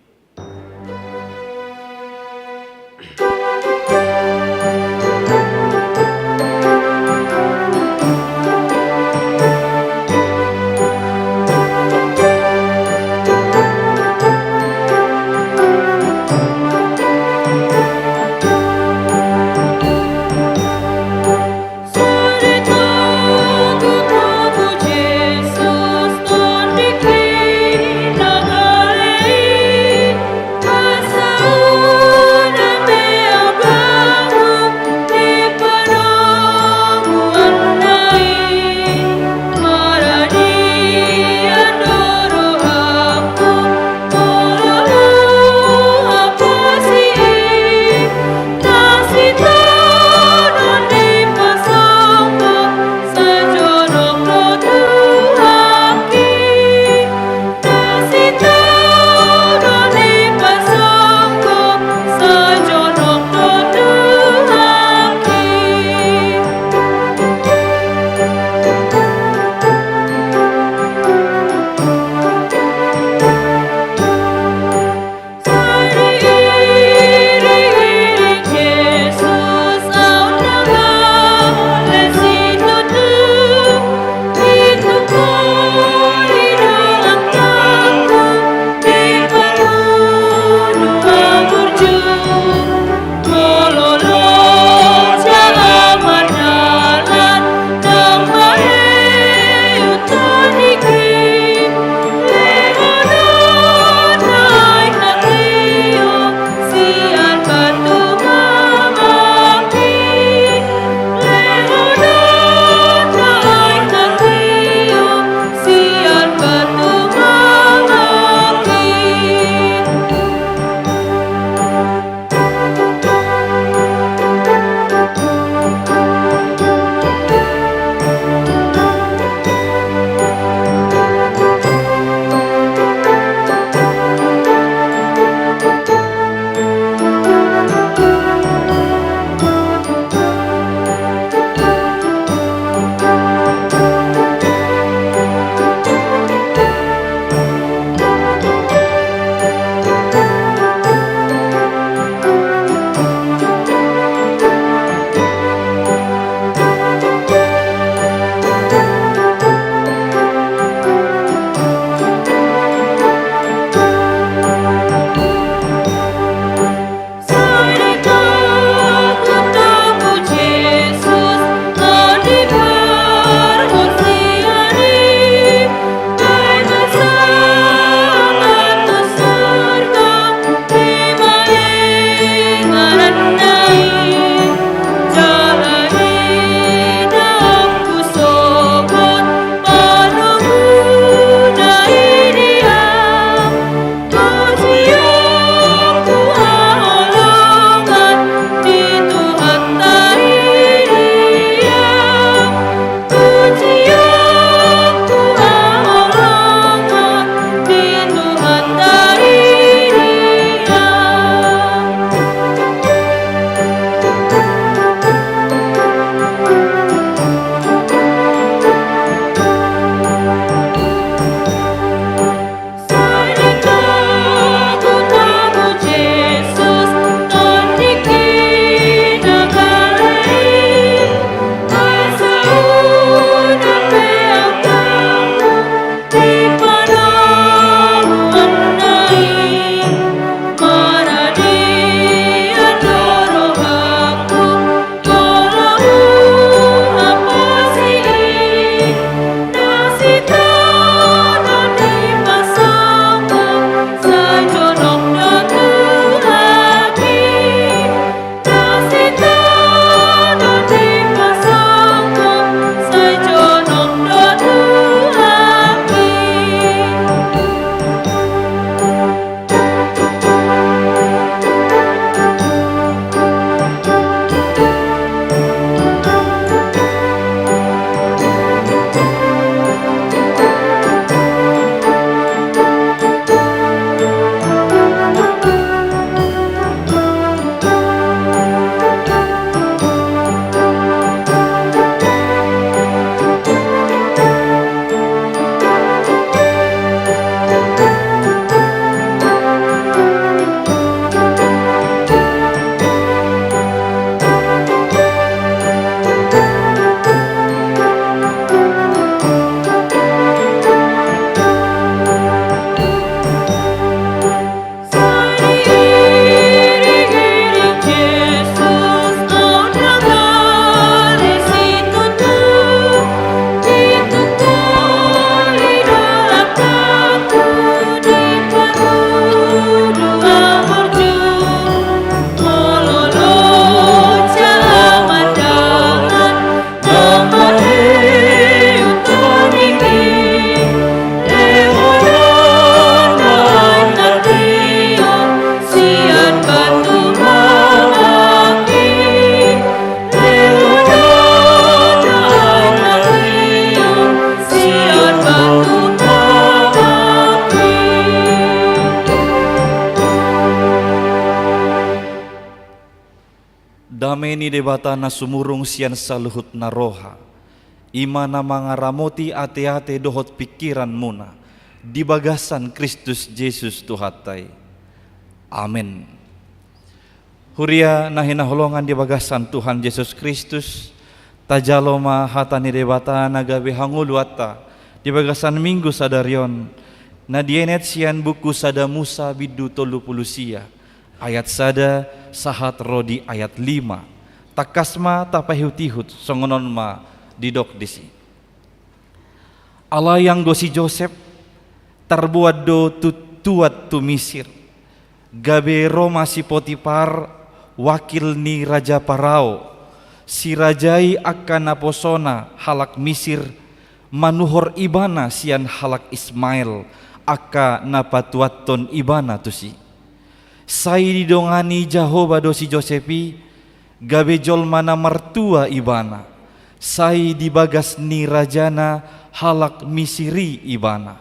Dame ni Debata na sumurung sian saluhutna roha, i ma na mangaramoti ateate dohot pingkiranmuna di bagasan Kristus Jesus Tuhanta i. Amen. Huria na hinaholongan di bagasan Tuhan Jesus Kristus, tajalo ma hata ni Debata na gabe hangoluanta di bagasan Minggu sadari on, na dienet sian buku Sada Musa bindu tolu pulu sia, ayat sada sahat ro di ayat lima. Tangkas ma tapaihutihut, songon on ma didok disi. Alai anggo si Josep tarbuat do tu-, tuat tu Misir, gabe ro ma si Potipar, wakil ni raja Parao, sirajai angka naposona halak Misir, manuhor ibana sian halak Ismael, angka na patuathon ibana tusi. Sai didongani Jahowa do si Josep i, gabe jolma na martua ibana, sai di bagas ni rajana halak Misir i ibana.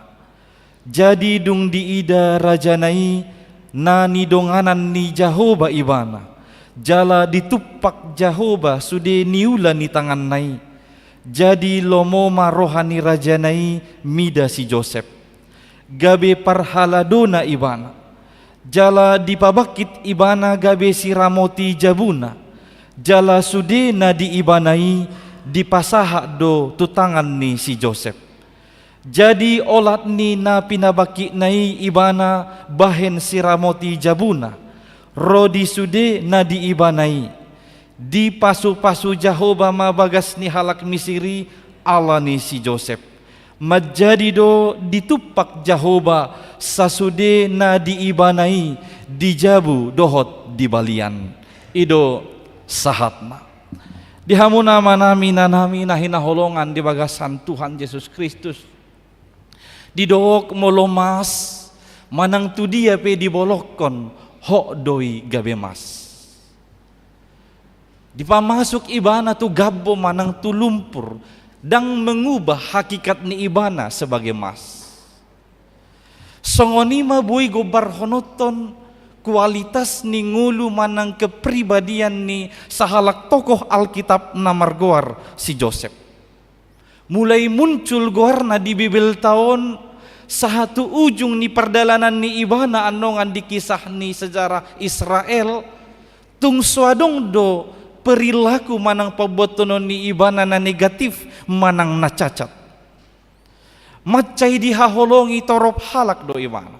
Jadi dung diida rajana i na nidonganan ni Jahowa ibana, jala ditumpak Jahowa sude niula ni tanganna i, jadi lomo ma roha ni rajana i mida si Josep, gabe parhaladona ibana. Jala dipabangkit ibana gabe siramoti jabuna, jala sude na di ibana i dipasahat do tu tangan ni si Josep. Jadi olat ni na pinabangkitna i ibana bahen siramoti jabuna, ro di sude na di ibana i. Dipasupasu Jahowa ma bagas ni halak Misir i ala ni si Josep. Manjadi do ditumpak Jahowa sasude na di ibana i di jabu dohot di balian. I do sahatna. Di hamu na amanami, inanami na hinaholongan di bagasan Tuhan Jesus Kristus. Didok molo mas, manang tu dia pe dibolongkon, hot do i gabe mas. Dipamasuk ibana tu gambo manang tu lumpur, ndang mengubah hakikat ni ibana sebagai mas. Songon i ma boi gombarhononton kualitas ni ngolu manang kepribadian ni sahalak tokoh Alkitab na margoar si Josep. Mulai muncul goarna di Bibelta on, sahat tu ujung ni pardalanan ni ibana annon di kisah ni sejarah Israel, tung so adong do perilaku manang pambuatonon ni ibana na negatif manang na cacat. Mansai dihaholongi torop halak do ibana.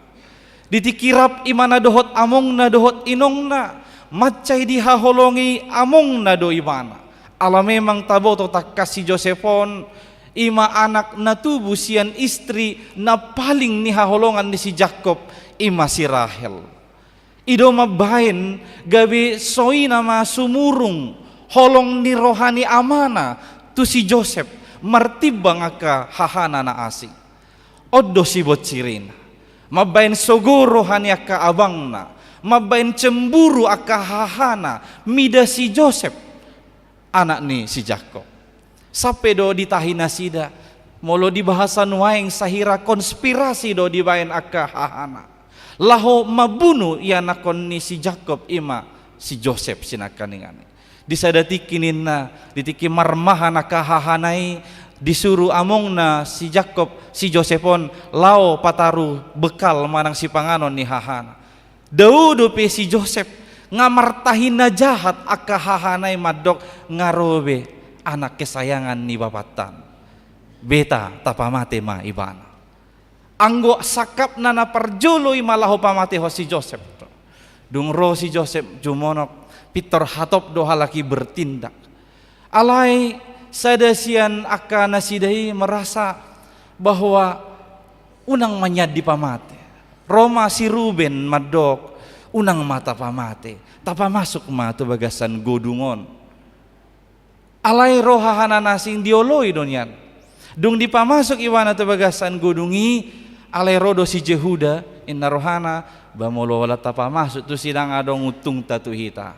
Di tingki rap ibana dohot amongna dohot inongna, mansai dihaholongi amongna do ibana. Ala memang taboto tangkas si Josep on, i ma anak na tubu sian istri na paling nihaholongan ni si Jakkob, i ma si Rahel. I do mambaen gabe songon i ma sumurung holong ni roha ni amana tu si Josep martimbang angka hahana na asing. On do sibonsirina. Mambaen sogo roha ni angka abangna, mambaen cemburu angka hahana mida si Josep, anak ni si Jakkob. Sampe do ditahi nasida, molo di bahasa nuaeng sahira konspirasi do dibaen angka hahana laho mambunu ianakhon ni si Jakkob, i ma si Josep sinangkaningan i. Di sada tingki ninna, di tingki marmahan angka hahana i, disuru amongna si Jakkob si Josep on laho pataru bekal manang sipanganon ni hahana. Dao dope si Josep, nga martahi na jahat angka hahana i mandok, nga ro be anak kesayangan ni bapanta on. Beta tapamate ma ibana. Anggo sangkapna na parjolo i ma laho pamatehon si Josep. Dung ro si Josep jumonok, pintor hatop do halak i bertindak. Alai sada sian angka nasida i merasa bahwa unang ma nian dipamate. Ro ma si Ruben mandok, unang ma tapamate, tapamasuk ma tu bagasan godung on. Alai ro hahana na asing dioloi do nian. Dung dipamasuk ibana tu bagasan godung i, alai ro do si Jehuda, inna rohana, ba molo holan tapamasuk tusi ndang adong untungta tu hita.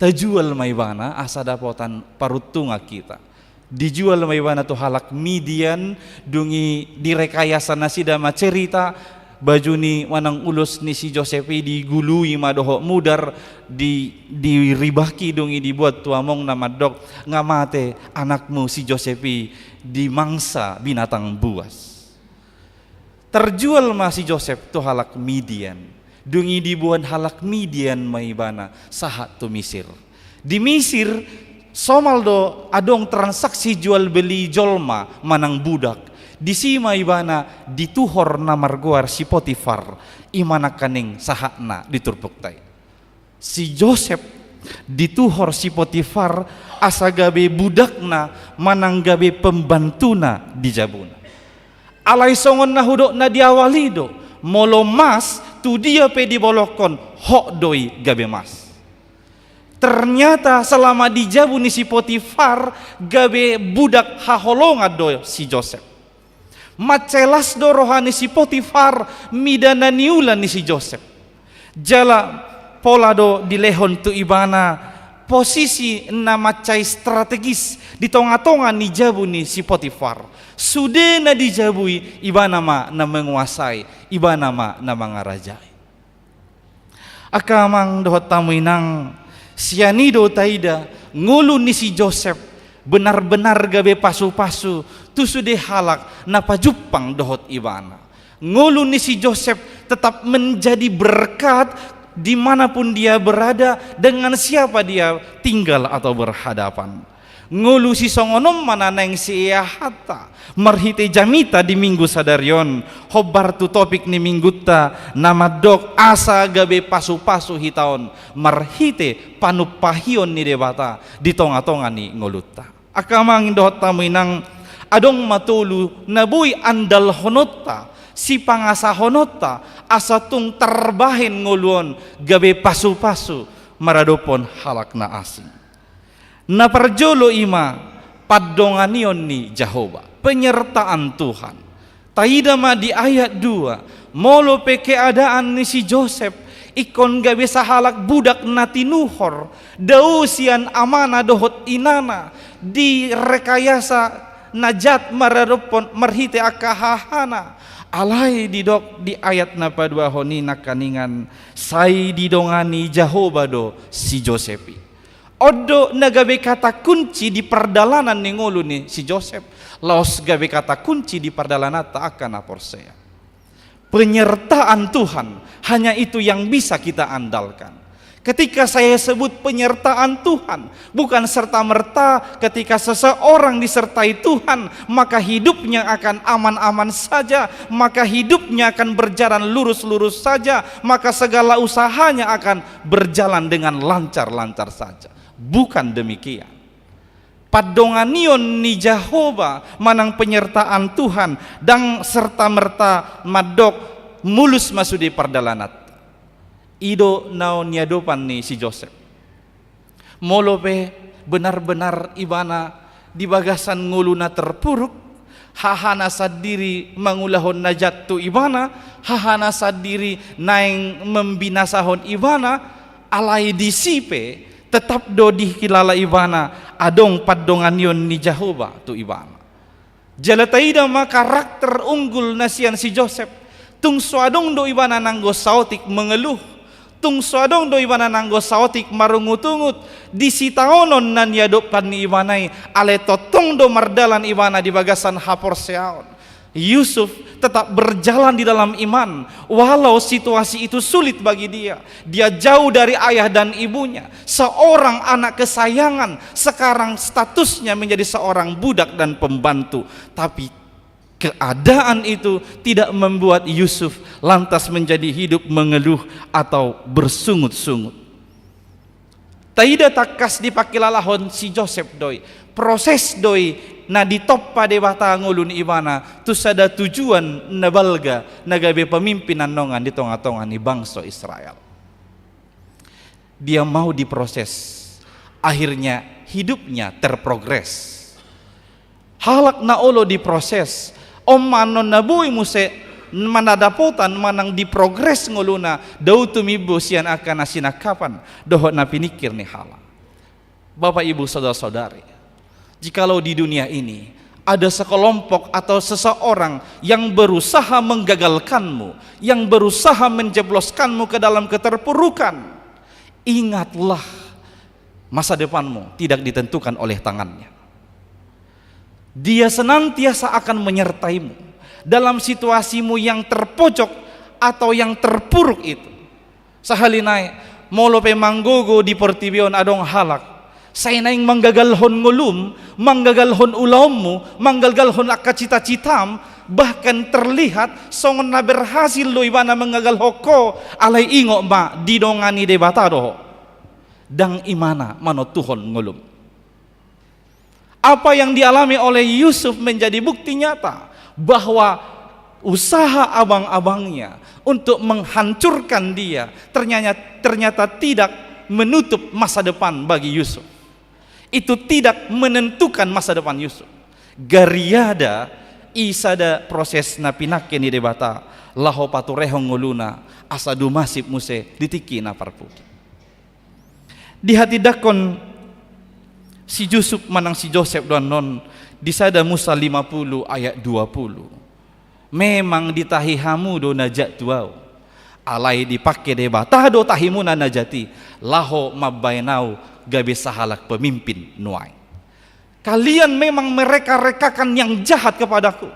Tajual ma ibana asa dapotan paruntungan hita. Dijual ma ibana tu halak Midian, dung i direkayasa nasida ma cerita, Baju ni manang ulos ni si Josep i digului ma dohot mudar, di, diribaki dung i dibuat tu amongna mandok, nga mate anakmu si Josep i dimangsa binatang buas. Terjual ma si Josep tu halak Midian. Dung i diboan halak Midian ma ibana sahat tu Misir. Di Misir, somal do adong transaksi jual beli jolma manang budak. Disi ma ibana dituhor na margoar si Potifar, i ma nangkaning sahatna di turpukta i. Si Josep dituhor si Potifar asa gabe budakna manang gabe pembantuna di jabuna. Alai songon na hudok na di awal i do, molo mas, tu dia pe dibolongkon, hot do i gabe mas. Ternyata selama di jabu ni si Potifar, gabe budak haholongan do si Josep. Mansai las do roha ni si Potifar mida na niula ni si Josep. Jala pola do dilehon tu ibana posisi na mansai strategis di tonga-tonga ni jabu ni si Potifar. Sude na di jabu i, ibana ma na menguasai, ibana ma na mangarajai. Angka amang dohot hamu inang, sian i do taida ngolu ni si Josep benar-benar gabe pasu-pasu tu sude halak na pajumpang dohot ibana. Ngolu ni si Josep tetap menjadi berkat di mana pun dia berada, dengan siapa dia tinggal atau berhadapan. Ngolu sisongon on ma na naeng sieahanta marhite jamita di Minggu sadari on, hombar tu topik ni Minggunta na mandok asa gabe pasu-pasu hita on marhite panumpahion ni Debata di tonga-tonga ni ngolunta. Angka amang dohot hamu inang, adong ma tolu na boi andalhononta, sipangasahononta, asa tung tarbahen ngolu on gabe pasu-pasu maradophon halak na asing. Na parjolo i ma pandonganion ni Jahowa, penyertaan Tuhan. Taida ma di ayat dua, molo pe keadaan ni si Josep ingkon gabe sahalak budak na tinuhor, dao sian amana dohot inana, di rekayasa na jat maradophon marhite angka hahana. Alai didok di ayat na paduahon i nangkaningan, sai didongani Jahowa do si Josep i. On do na gabe kata kunci di pardalanan ni ngolu ni si Josep, laos gabe kata kunci di pardalananta angka na porsea. Penyertaan Tuhan, hanya itu yang bisa kita andalkan. Ketika saya sebut penyertaan Tuhan, bukan serta-merta ketika seseorang disertai Tuhan, maka hidupnya akan aman-aman saja, maka hidupnya akan berjalan lurus-lurus saja, maka segala usahanya akan berjalan dengan lancar-lancar saja. Bukan demikian. Pandonganion ni Jahowa manang penyertaan Tuhan ndang serta-merta mandok mulus ma sude pardalananta. I do na niadopan ni si Josep. Molo pe benar-benar ibana di bagasan ngolu na terpuruk, hahana sandiri mangulahon na jat tu ibana, hahana sandiri naeng membinasahon ibana, alai disi pe tetap do dihilala ibana adong pandonganion ni Jahowa tu ibana. Jala taida ma karakter unggul na sian si Josep. Tung so adong do ibana nanggo saotik mengeluh. Tung so adong do ibana nanggo saotik marungut-ungut di sitaonon na niadopan ni ibana i, alai tongtong do mardalan ibana di bagasan haporseaon. Yusuf tetap berjalan di dalam iman, walau situasi itu sulit bagi dia. Dia jauh dari ayah dan ibunya. Seorang anak kesayangan, sekarang statusnya menjadi seorang budak dan pembantu. Tapi keadaan itu tidak membuat Yusuf lantas menjadi hidup mengeluh atau bersungut-sungut. Taida tangkas dipangkilalahon si Josep do i, proses do i na ditompa Debata ngolu ni ibana tu sada tujuan na balga, na gabe pemimpin annongan di tonga-tonga ni bangso Israel. Dia mau diproses. Akhirnya hidupnya terprogres. Halak na olo diproses, on ma annon na boi muse manang dapotan manang diprogres ngoluna, dao tumimbo sian angka na sinangkapan dohot na piningkir ni halak. Bapak, Ibu, saudara-saudari, jikalau di dunia ini ada sekelompok atau seseorang yang berusaha menggagalkanmu, yang berusaha menjebloskanmu ke dalam keterpurukan, ingatlah, masa depanmu tidak ditentukan oleh tangannya. Dia senantiasa akan menyertaimu dalam situasimu yang terpojok atau yang terpuruk itu. Sahali nai, molo pe manggogo di portibi on adong halak sai naeng manggagalhon ngolum, manggagalhon ulaonmu, manggagalhon angka cita-citam, bahkan terlihat songon na berhasil do ibana manggagalhon ho, alai ingot ma, didongani Debata do ho. Ndang ibana manontuhon ngolum. Apa yang dialami oleh Yusuf menjadi bukti nyata bahwa usaha abang-abangnya untuk menghancurkan dia ternyata, ternyata tidak menutup masa depan bagi Yusuf. Itu tidak menentukan masa depan Yusuf. Gariada i sada proses na pinangke ni Debata laho paturehon ngoluna asa dumasip muse di tingki na parpudi. Dihatindangkon si Yusuf manang si Josep do annon di Sada Musa lima puluh ayat dua puluh. Memang ditahi hamu do na jat tu ahu. Alai dipangke Debata do tahimuna na jat i laho mambahen ahu gabe sahalak pemimpin nuaeng. Kalian memang mereka-rekakan yang jahat kepadaku.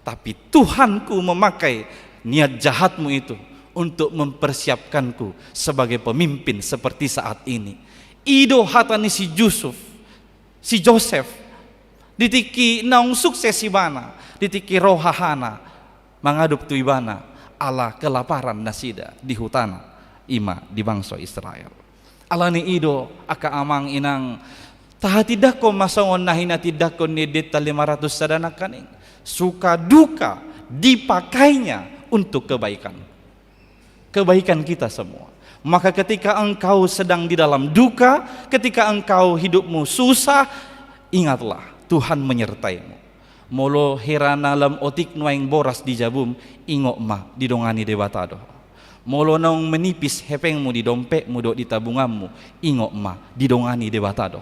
Tapi Tuhanku memakai niat jahatmu itu untuk mempersiapkanku sebagai pemimpin seperti saat ini. I do hata ni si Yusuf, si Josep, di tingki naung sukses ibana, di tingki ro hahana mangadop tu ibana, ala kelaparan nasida di hutana, i ma di bangso Israel. Alani i do, angka amang inang, tahatindangkon ma songon na hinatindangkon ni endenta lima ratus sada nangkaning. Suka duka dipakainya untuk kebaikan. Kebaikan kita semua. Maka ketika engkau sedang di dalam duka, ketika engkau hidupmu susah, ingatlah, Tuhan menyertaimu. Molo hira na lam otik nuaeng boras di jabum, ingot ma, didongani Debata do. Molo naung menipis hepengmu di dompetmu dohot di tabunganmu, ingot ma, didongani Debata do.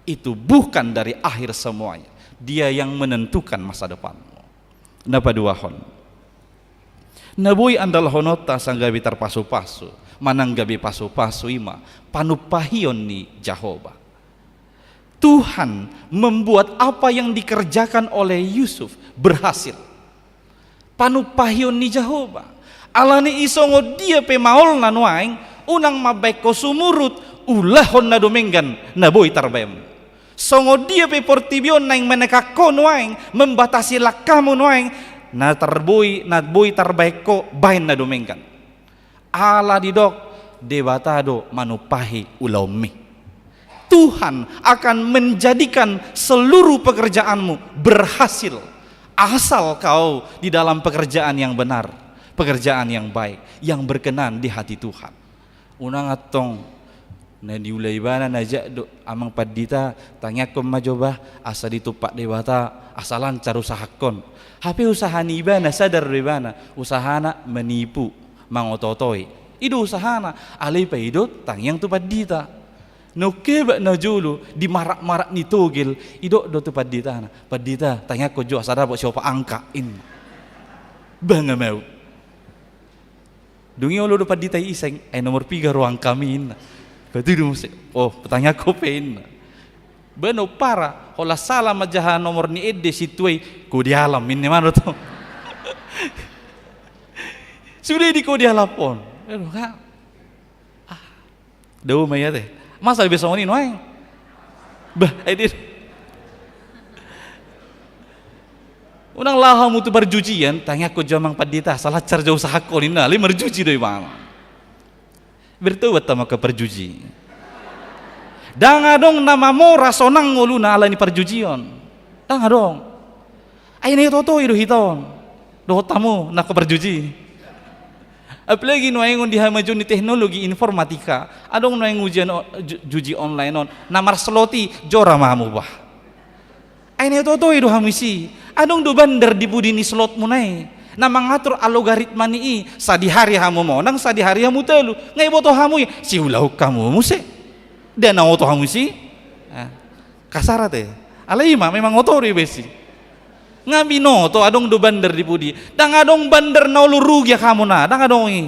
Itu bukan dari akhir semuanya. Dia yang menentukan masa depanmu. Na paduahon. Na boi andalhononta asa gabe tarpasupasu, manang gabe pasupasu i ma panumpahion ni Jahowa. Tuhan membuat apa yang dikerjakan oleh Yusuf berhasil. Panumpahion ni Jahowa. Alani i songon dia pe maolna nuaeng, unang mambahen ho sumurut, ulahon na dumenggan na boi tarbahenmu. Songon dia pe portibi on naeng manekak ho nuaeng, membatasi langkamu nuaeng, na tarboi, na boi tarbahen ho, bahen na dumenggan. Ala didok, Debata do manumpahi ulaonmi. Tuhan akan menjadikan seluruh pekerjaanmu berhasil, asal kau di dalam pekerjaan yang benar, pekerjaan yang baik, yang berkenan di hati Tuhan. Unang antong, na niula ibana na jat do, amang pandita, tangiangkon ma jo bah, asa ditumpak Debata, asa lancar usahangkon. Hape usaha ni ibana, sadar do ibana, usahana menipu, mangoto-otoi. I do usahana, alai paidot tangiang tu pandita. Nunga bak na jolo, di marak-marak ni togel, idok do tu panditana. Pandita, tangiangkon jo asa dapot siopat angka, in. Banga mau. Dung i olo do pandita i iseng, ai nomor piga ruang kami inna. Patudu muse, oh, tangiangkon pe inna. Bano para, holan sala manjaha nomor ni ende sintua i, kode alam inna ma do to. Sude di kode alam on. Aduh, ka. Ah. Dao ma i ate. Masa be songon i nuaeng. Bah, ai di. Unang laho hamu tu parjujian, tangiangkon jo amang pandita, asa lancar jo usahangkon inna, alai marjuji do ibana. Bertobat hamu angka parjuji. Ndang adong na mamora sonang ngoluna ala ni parjujion. Ndang adong. Ai na ioto-otoi do hita on. Dohot hamu na angka parjuji. Apalagi nuaeng on di hamajuon ni teknologi informatika, adong nuaeng ujian o-, ju-, juji online on, na marslot i, jora ma hamu bah. Ai na ioto-otoi do hamu isi, adong do bandar di pudi ni slotmuna i, na mangatur algoritma ni i, sadihari hamu monang, sadihari hamu talu, nga iboto hamu i, siulahon hamu muse. Ndang na oto hamu isi. Ah. Kasar ate. Alai i ma, memang oto do iba isi. Nga binoto adong do bandar di pudi. Ndang adong bandar na olo rugi angka hamuna, ndang adong i.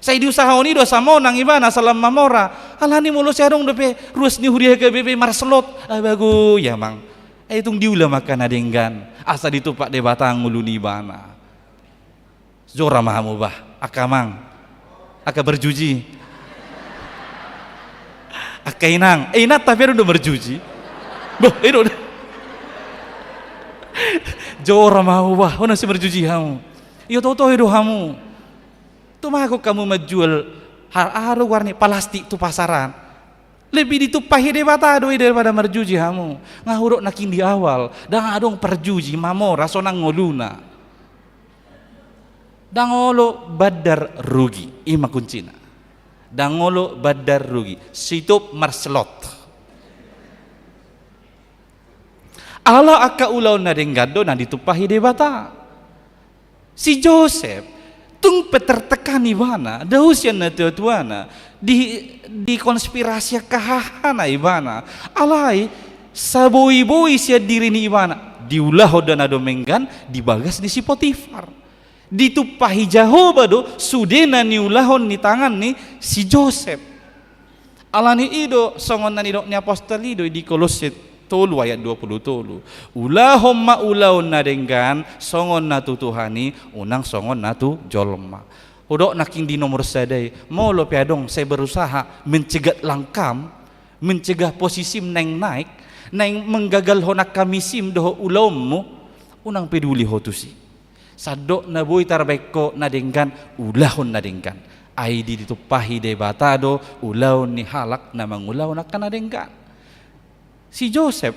Sai diusahahon i do asa monang ibana, asa lam mamora. Alani molo sai adong dope ruas ni huria H K B P marslot, abago i amang. Ai tung diula ma angka na denggan asa ditumpak Debata ngolu ni ibana. Jora ma hamu bah, angka amang, angka berjuji, angka inang, eh, inanta pe adong do marjuji. Bah, i do. Jora ma hamu bah, unang sai marjuji hamu. Io, toto i do hamu. Tumagon hamu manjual, aha do goarna i, palastik tu pasaran. Lebih ditumpak Debata do i daripada marjuji hamu. Nga hudok nangkin di awal, ndang adong parjuji mamora sonang ngoluna. Ndang olo bandar rugi, i ma kuncina. Ndang olo bandar rugi, sitop marslot. Ala angka ulaon na denggan do na ditumpak Debata. Si Josep, tung pe tertekan ibana, dao sian natuatuana, di, dikonspirasi angka hahana ibana. Alai, saboiboi sian diri ni ibana, diulahon do na denggan di bagas ni si Potifar. Ditumpahi Jahowa do sude na niulahon ni tangan ni si Josep. Alani i do songon na nidok ni apostel i do di Kolosse tolu ayat dua pulu tolu. Ulahon ma ulaon na denggan songon na tu Tuhan i, unang songon na tu jolma. Hudok nangkin di nomor sada i, molo pe adong sai berusaha mencegat langkam, mencegah posisim naeng naik, naeng menggagalhon angka misim dohot ulaonmu, unang peduli ho tusi. Sandok na boi tarbaen ho na denggan, ulahon na denggan. Ai ditumpahi Debata do ulaon ni halak na mangulahon angka na denggan. Si Josep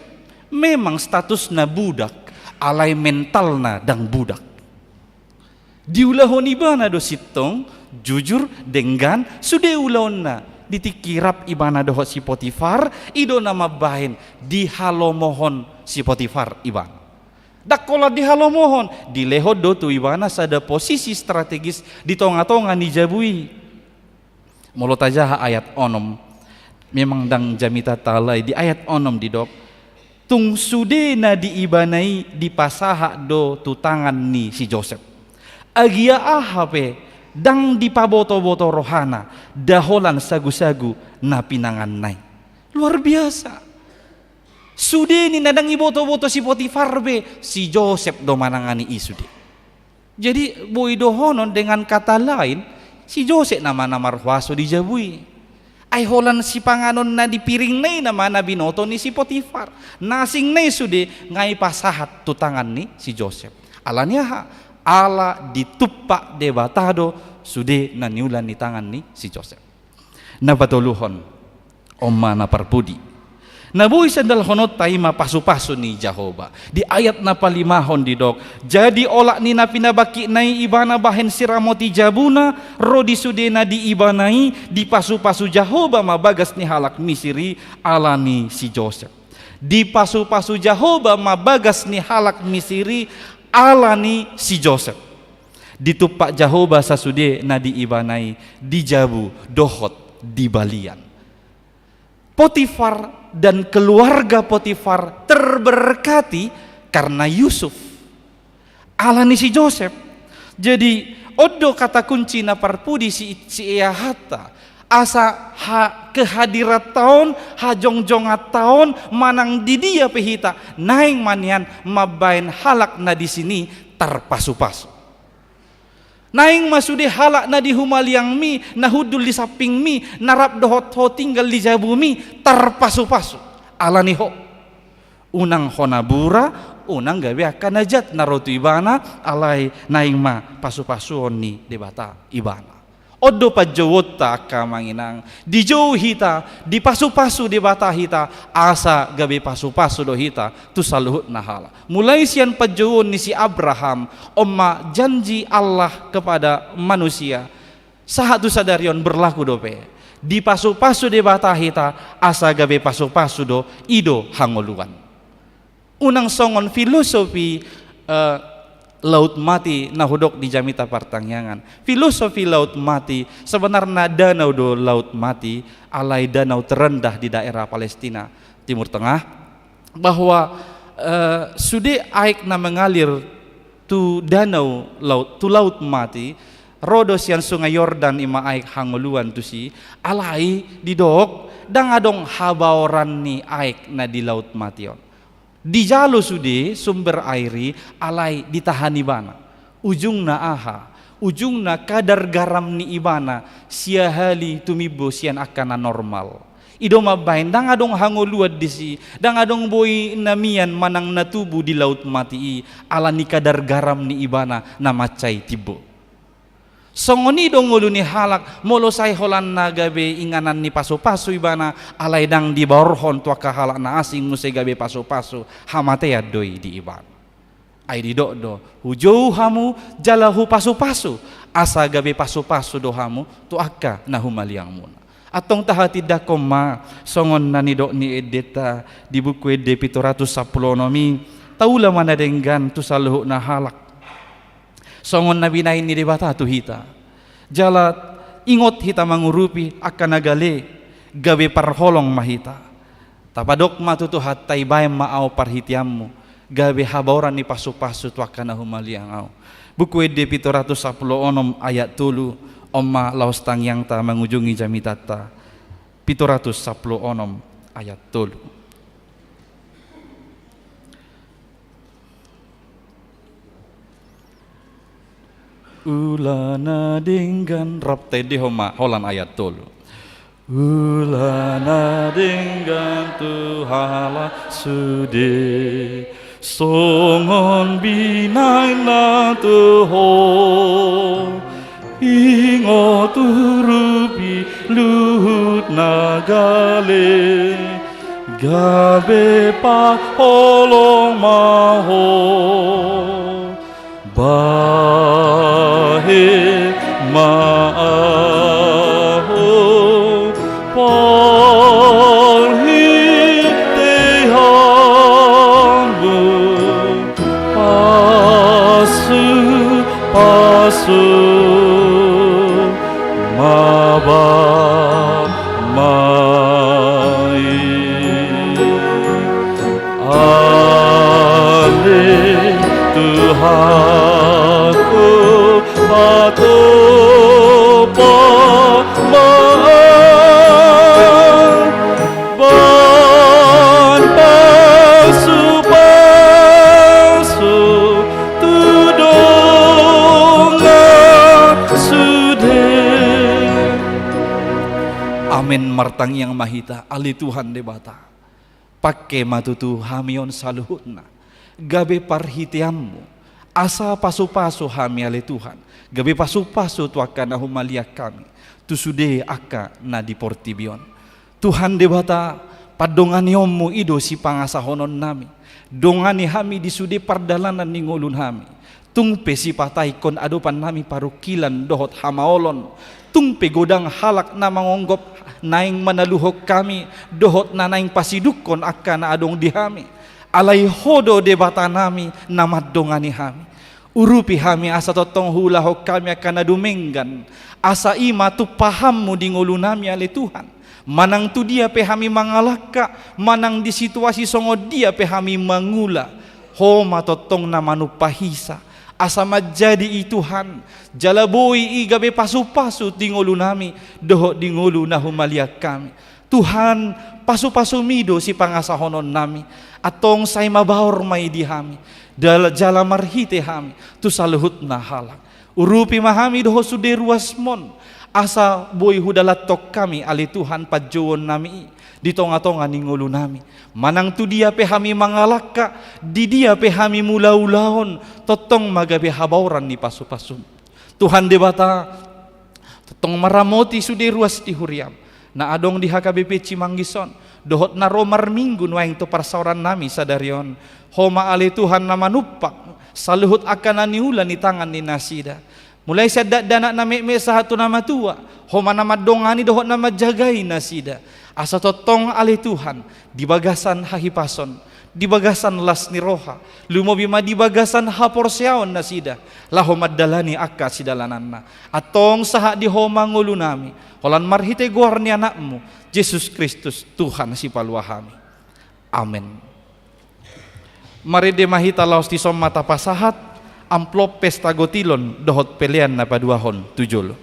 memang statusna budak, alai mentalna ndang budak. Diulahon ibana do sintong, jujur, denggan, sude ulaonna. Di tingki rap ibana dohot si Potifar, i do na mambaen dihalomohon si Potifar ibana. Ndang holan dihalomohon, dilehon do tu ibana sada posisi strategis di tongatonga ni jabu i. Molo tajaha ayat onom, memang ndang jamitanta alai, di ayat onom didok, tung sude na di ibana i dipasahat do tu tangan ni si Josep. Agia aha pe ndang dipabotoboto rohana, nda holan sagusagu na pinanganna i. Luar biasa. Sude ni na ndang ibotoboto si Potifar be, si Josep do manangani i sude. Jadi, boi dohonon dengan kata lain, si Josep nama na marhuaso di jabu i. Ai holan sipanganon na di piringna i nama na binoto ni si Potifar. Na asing na i sude nga ipasahat tu tangan ni si Josep. Alani aha? Ala ditumpak Debata do sude na niula ni tangan ni si Josep. Na patoluhon, on ma na parpudi. Na boi siandalhononta i ma pasupasu ni Jahowa. Di ayat na palimahon didok, jadi olat ni na pinabangkitna i ibana bahen siramoti jabuna, ro di sude na di ibana i, dipasupasu Jahowa ma bagas ni halak Misir i alani si Josep. Dipasupasu Jahowa ma bagas ni halak Misir i alani si Josep. Ditumpak Jahowa sasude na di ibana i di jabu dohot di balian. Potifar dan keluarga Potifar terberkati karena Yusuf. Alani si Josep. Jadi, on do kata kunci na parpudi si, siehanta. Asa ha, kehadiranta on, hajongjonganta on, manang di dia pe hita, naeng ma nian mambaen halak na disi i tarpasupasu. Naeng ma sude halak na di humaliangmi, na hundul di sampingmi, na rap dohot ho tinggal di jabumi, tarpasupasu. Alani ho. Unang hona bura, unang gabe angka na jat na ro tu ibana, alai naeng ma pasupasuon ni Debata ibana. On do panjouonta angka amang inang, dijou hita, dipasupasu Debata hita, asa gabe pasupasu do hita tu saluhutna halak. Mulai sian panjouon ni si Abraham, on ma janji Allah kepada manusia, sahat tu sadari on berlaku dope. Dipasupasu Debata hita, asa gabe pasupasu do, i do hangoluan. Unang songon filosofi, eh, Laut Mati na hudok di jamita partangiangan. Filosofi Laut Mati, sebenarna danau do Laut Mati, alai danau terendah di daerah Palestina, Timur Tengah, bahwa Eh, sude aek na mengalir tu danau laut, tu Laut Mati, ro do sian Sungai Yordan i ma aek hangoluan tusi, alai didok, ndang adong habaoran ni aek na di Laut Mati on. Dijalo sude sumber air i, alai ditahan ibana. Ujungna aha? Ujungna kadar garam ni ibana sia hali tumimbo sian angka na normal. I do mambaen ndang adong hangoluan disi, ndang adong boi na mian manang na tubu di Laut Mati i, ala ni kadar garam ni ibana na mansai timbo. Songon i do ngolu ni halak, molo sai holan na gabe inganan ni pasupasu ibana, alai ndang dibaorhon tu angka halak na asing muse gabe pasupasu, hamatean do i di ibana. Ai didok do, hujou hamu jala hupasupasu, asa gabe pasupasu do hamu tu angka na humaliangmuna. Antong tahatindangkon ma songon na nidok ni endenta di buku ende pitu ratus sampulu onom i, taula ma na denggan tu saluhutna halak. Songon na binahen ni Debata tu hita. Jala ingot hita mangurupi angka na gale, gabe parholong ma hita. Tapadok ma tu Tuhanta, ibaen ma ahu parhiteanmu, gabe habaoran ni pasupasu tu angka na humaliang ahu. Buku ende pitu ratus sampulu onom ayat tolu, on ma laos tangiangta mangujungi jamitanta. Pitu ratus sampulu onom ayat tolu. Ula na denggan, rap taendehon ma holan ayat tolu. Ula na denggan tu halak sude, songon binahen na tu ho. Ingot urupi luhut na gale, gabe parholong ma ho. Bahen ma ahu parhiteanmu, pasu, pasu ma ba ma i. Ale Tuhanku, patupa ma ahu, bahen pasupasu tu dongan sude. Amen. Martangiang ma hita. Ale Tuhan Debata, pangke ma tutu hami on saluhutna gabe parhiteanmu, asa pasupasu hami, ale Tuhan, gabe pasupasu tu angka na humaliang hami, tu sude angka na di portibi on. Tuhan Debata, pandonganionmu i do sipangasahononnami. Dongani hami di sude pardalanan ni ngolunami. Tung pe sipata ingkon adopannami parungkilon dohot hamaolon. Tung pe godang halak na mangonggop naeng manaluhon hami, dohot na naeng pasidungkon angka na adong di hami. Alai Ho do Debatanami na mandongani hami. Urupi hami asa tongtong huulahon hami angka na dumenggan, asa i ma tumpahanmu di ngolunami, ale Tuhan. Manang tu dia pe hami mangalangka, manang di situasi songon dia pe hami mangula, Ho ma tongtong na manumpa hisa, asa manjadi i Tuhan, jala boi i gabe pasupasu di ngolunami, dohot di ngolu na humaliang hami. Tuhan, pasupasumi do sipangasahononnami, antong sai mabaor ma i di hami, dal-, jala marhite hami, tu saluhutna halak. Urupi ma hami dohot sude ruasmon, asa boi hudalanhon hami, ale Tuhan, panjouonnami i di tongatonga ni ngolunami. Manang tu dia pe hami mangalangka, di dia pe hami mulaulaon, tongtong ma gabe habaoran ni pasupasum. Tuhan Debata, tongtong ma ramoti sude ruas ni huriam na adong di H K B P Cimanggis on, dohot na ro marminggu nuaeng tu parsaorannami sadari on. Ho ma, ale Tuhan, na manumpak saluhut angka na niula ni tangan ni nasida. Mulai sian dakdanak na metmet sahat tu na matua, Ho ma na mandongani dohot na manjagai nasida. Asa tongtong, ale Tuhan, di bagasan hahipason, di bagasan las ni roha, lumobi ma di bagasan haporseaon nasida, laho mandalani angka sidalananna. Antong sahat di Ho ma ngolunami, holan marhite goar ni Anakmu, Jesus Kristus, Tuhan sipalua hami. Amen. Marende ma hita laos dison ma tapasahat amplop pesta gotilon dohot pelean na paduahon tu jolo.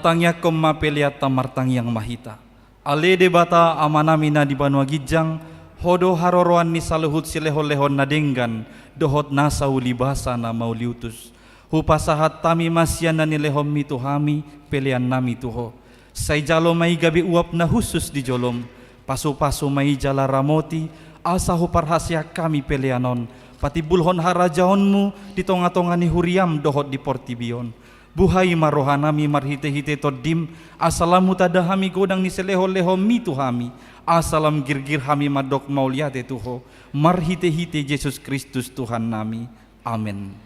Tangiangkon ma peleanta. Martangiang ma hita. Ale Debata Amanami na di banua ginjang, Ho do haroroan ni saluhut silehonlehon na denggan dohot nasa ulibasa na mauliutus. Hupasahat hami ma sian na nilehonMi tu hami peleannami tu Ho. Sai jalo ma i gabe uap na hushus di joloM. Pasupasu ma i jala ramoti, asa huparhaseang hami pelean on patimbulhon harajaonMu di tongatonga ni huriaM dohot di portibi on. Buhai ma rohanami marhitehite TondiM, asa lam hutanda hami godang ni silehonlehonMi tu hami, asa lam girgir hami mandok mauliate tu Ho, marhitehite Jesus Kristus Tuhannami. Amen.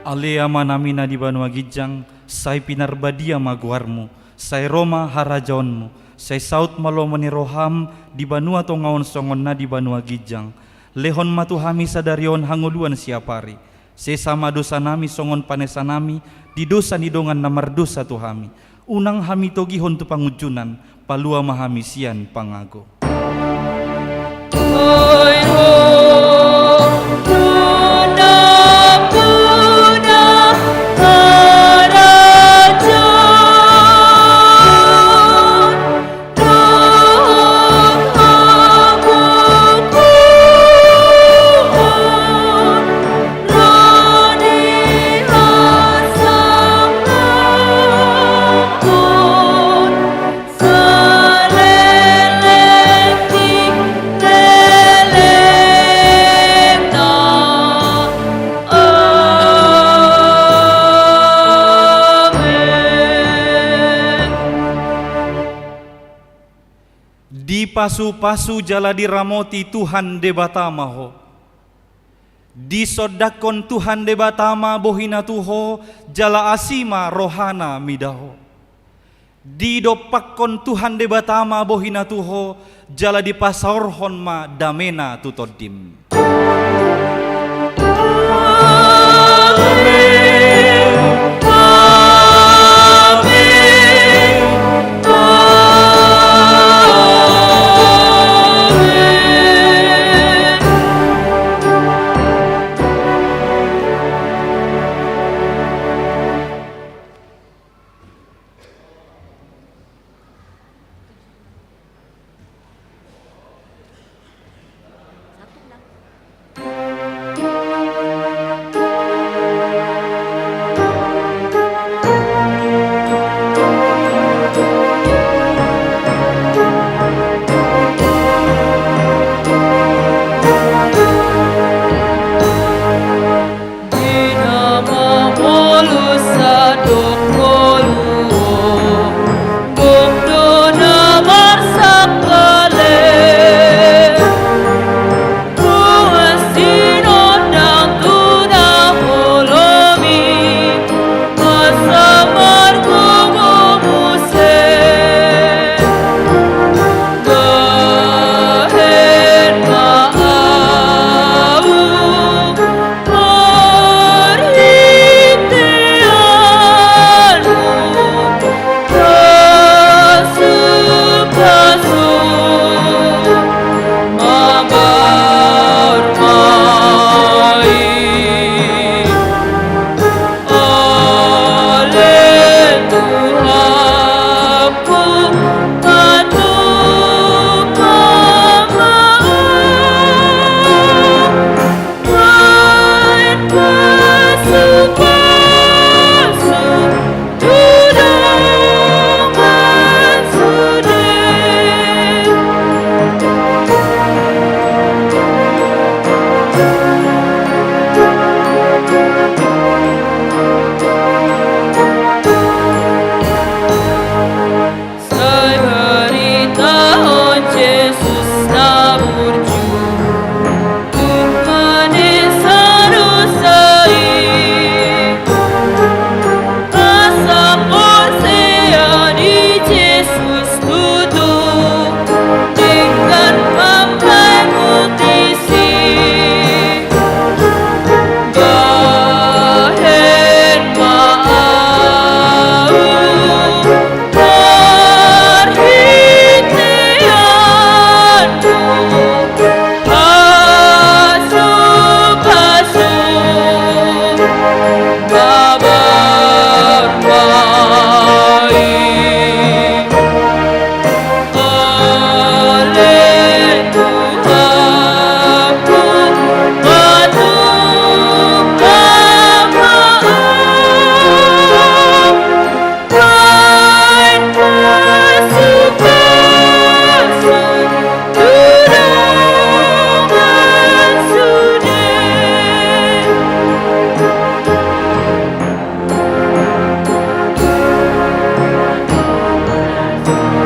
Ale Amanami na di banua ginjang, sai pinarbadia ma goarMu, sai ro ma harajaonMu, sai saut ma lomo ni rohaM di banua tonga on songon na di banua ginjang. Lehon ma tu hami sadari on hangoluan siapari. Sesa ma dosanami songon panesanami di dosa ni dongan na mardosa tu hami. Unang hami togihon tu pangunjunan, palua ma hami sian pangago. Dipasupasu jala diramoti Tuhan Debata ma ho. Disondangkon Tuhan Debata ma bohiNa tu ho, jala asi ma rohaNa mida ho. Didompakkon Tuhan Debata ma bohiNa tu ho, jala dipasaorhon ma dameNa tu tondim.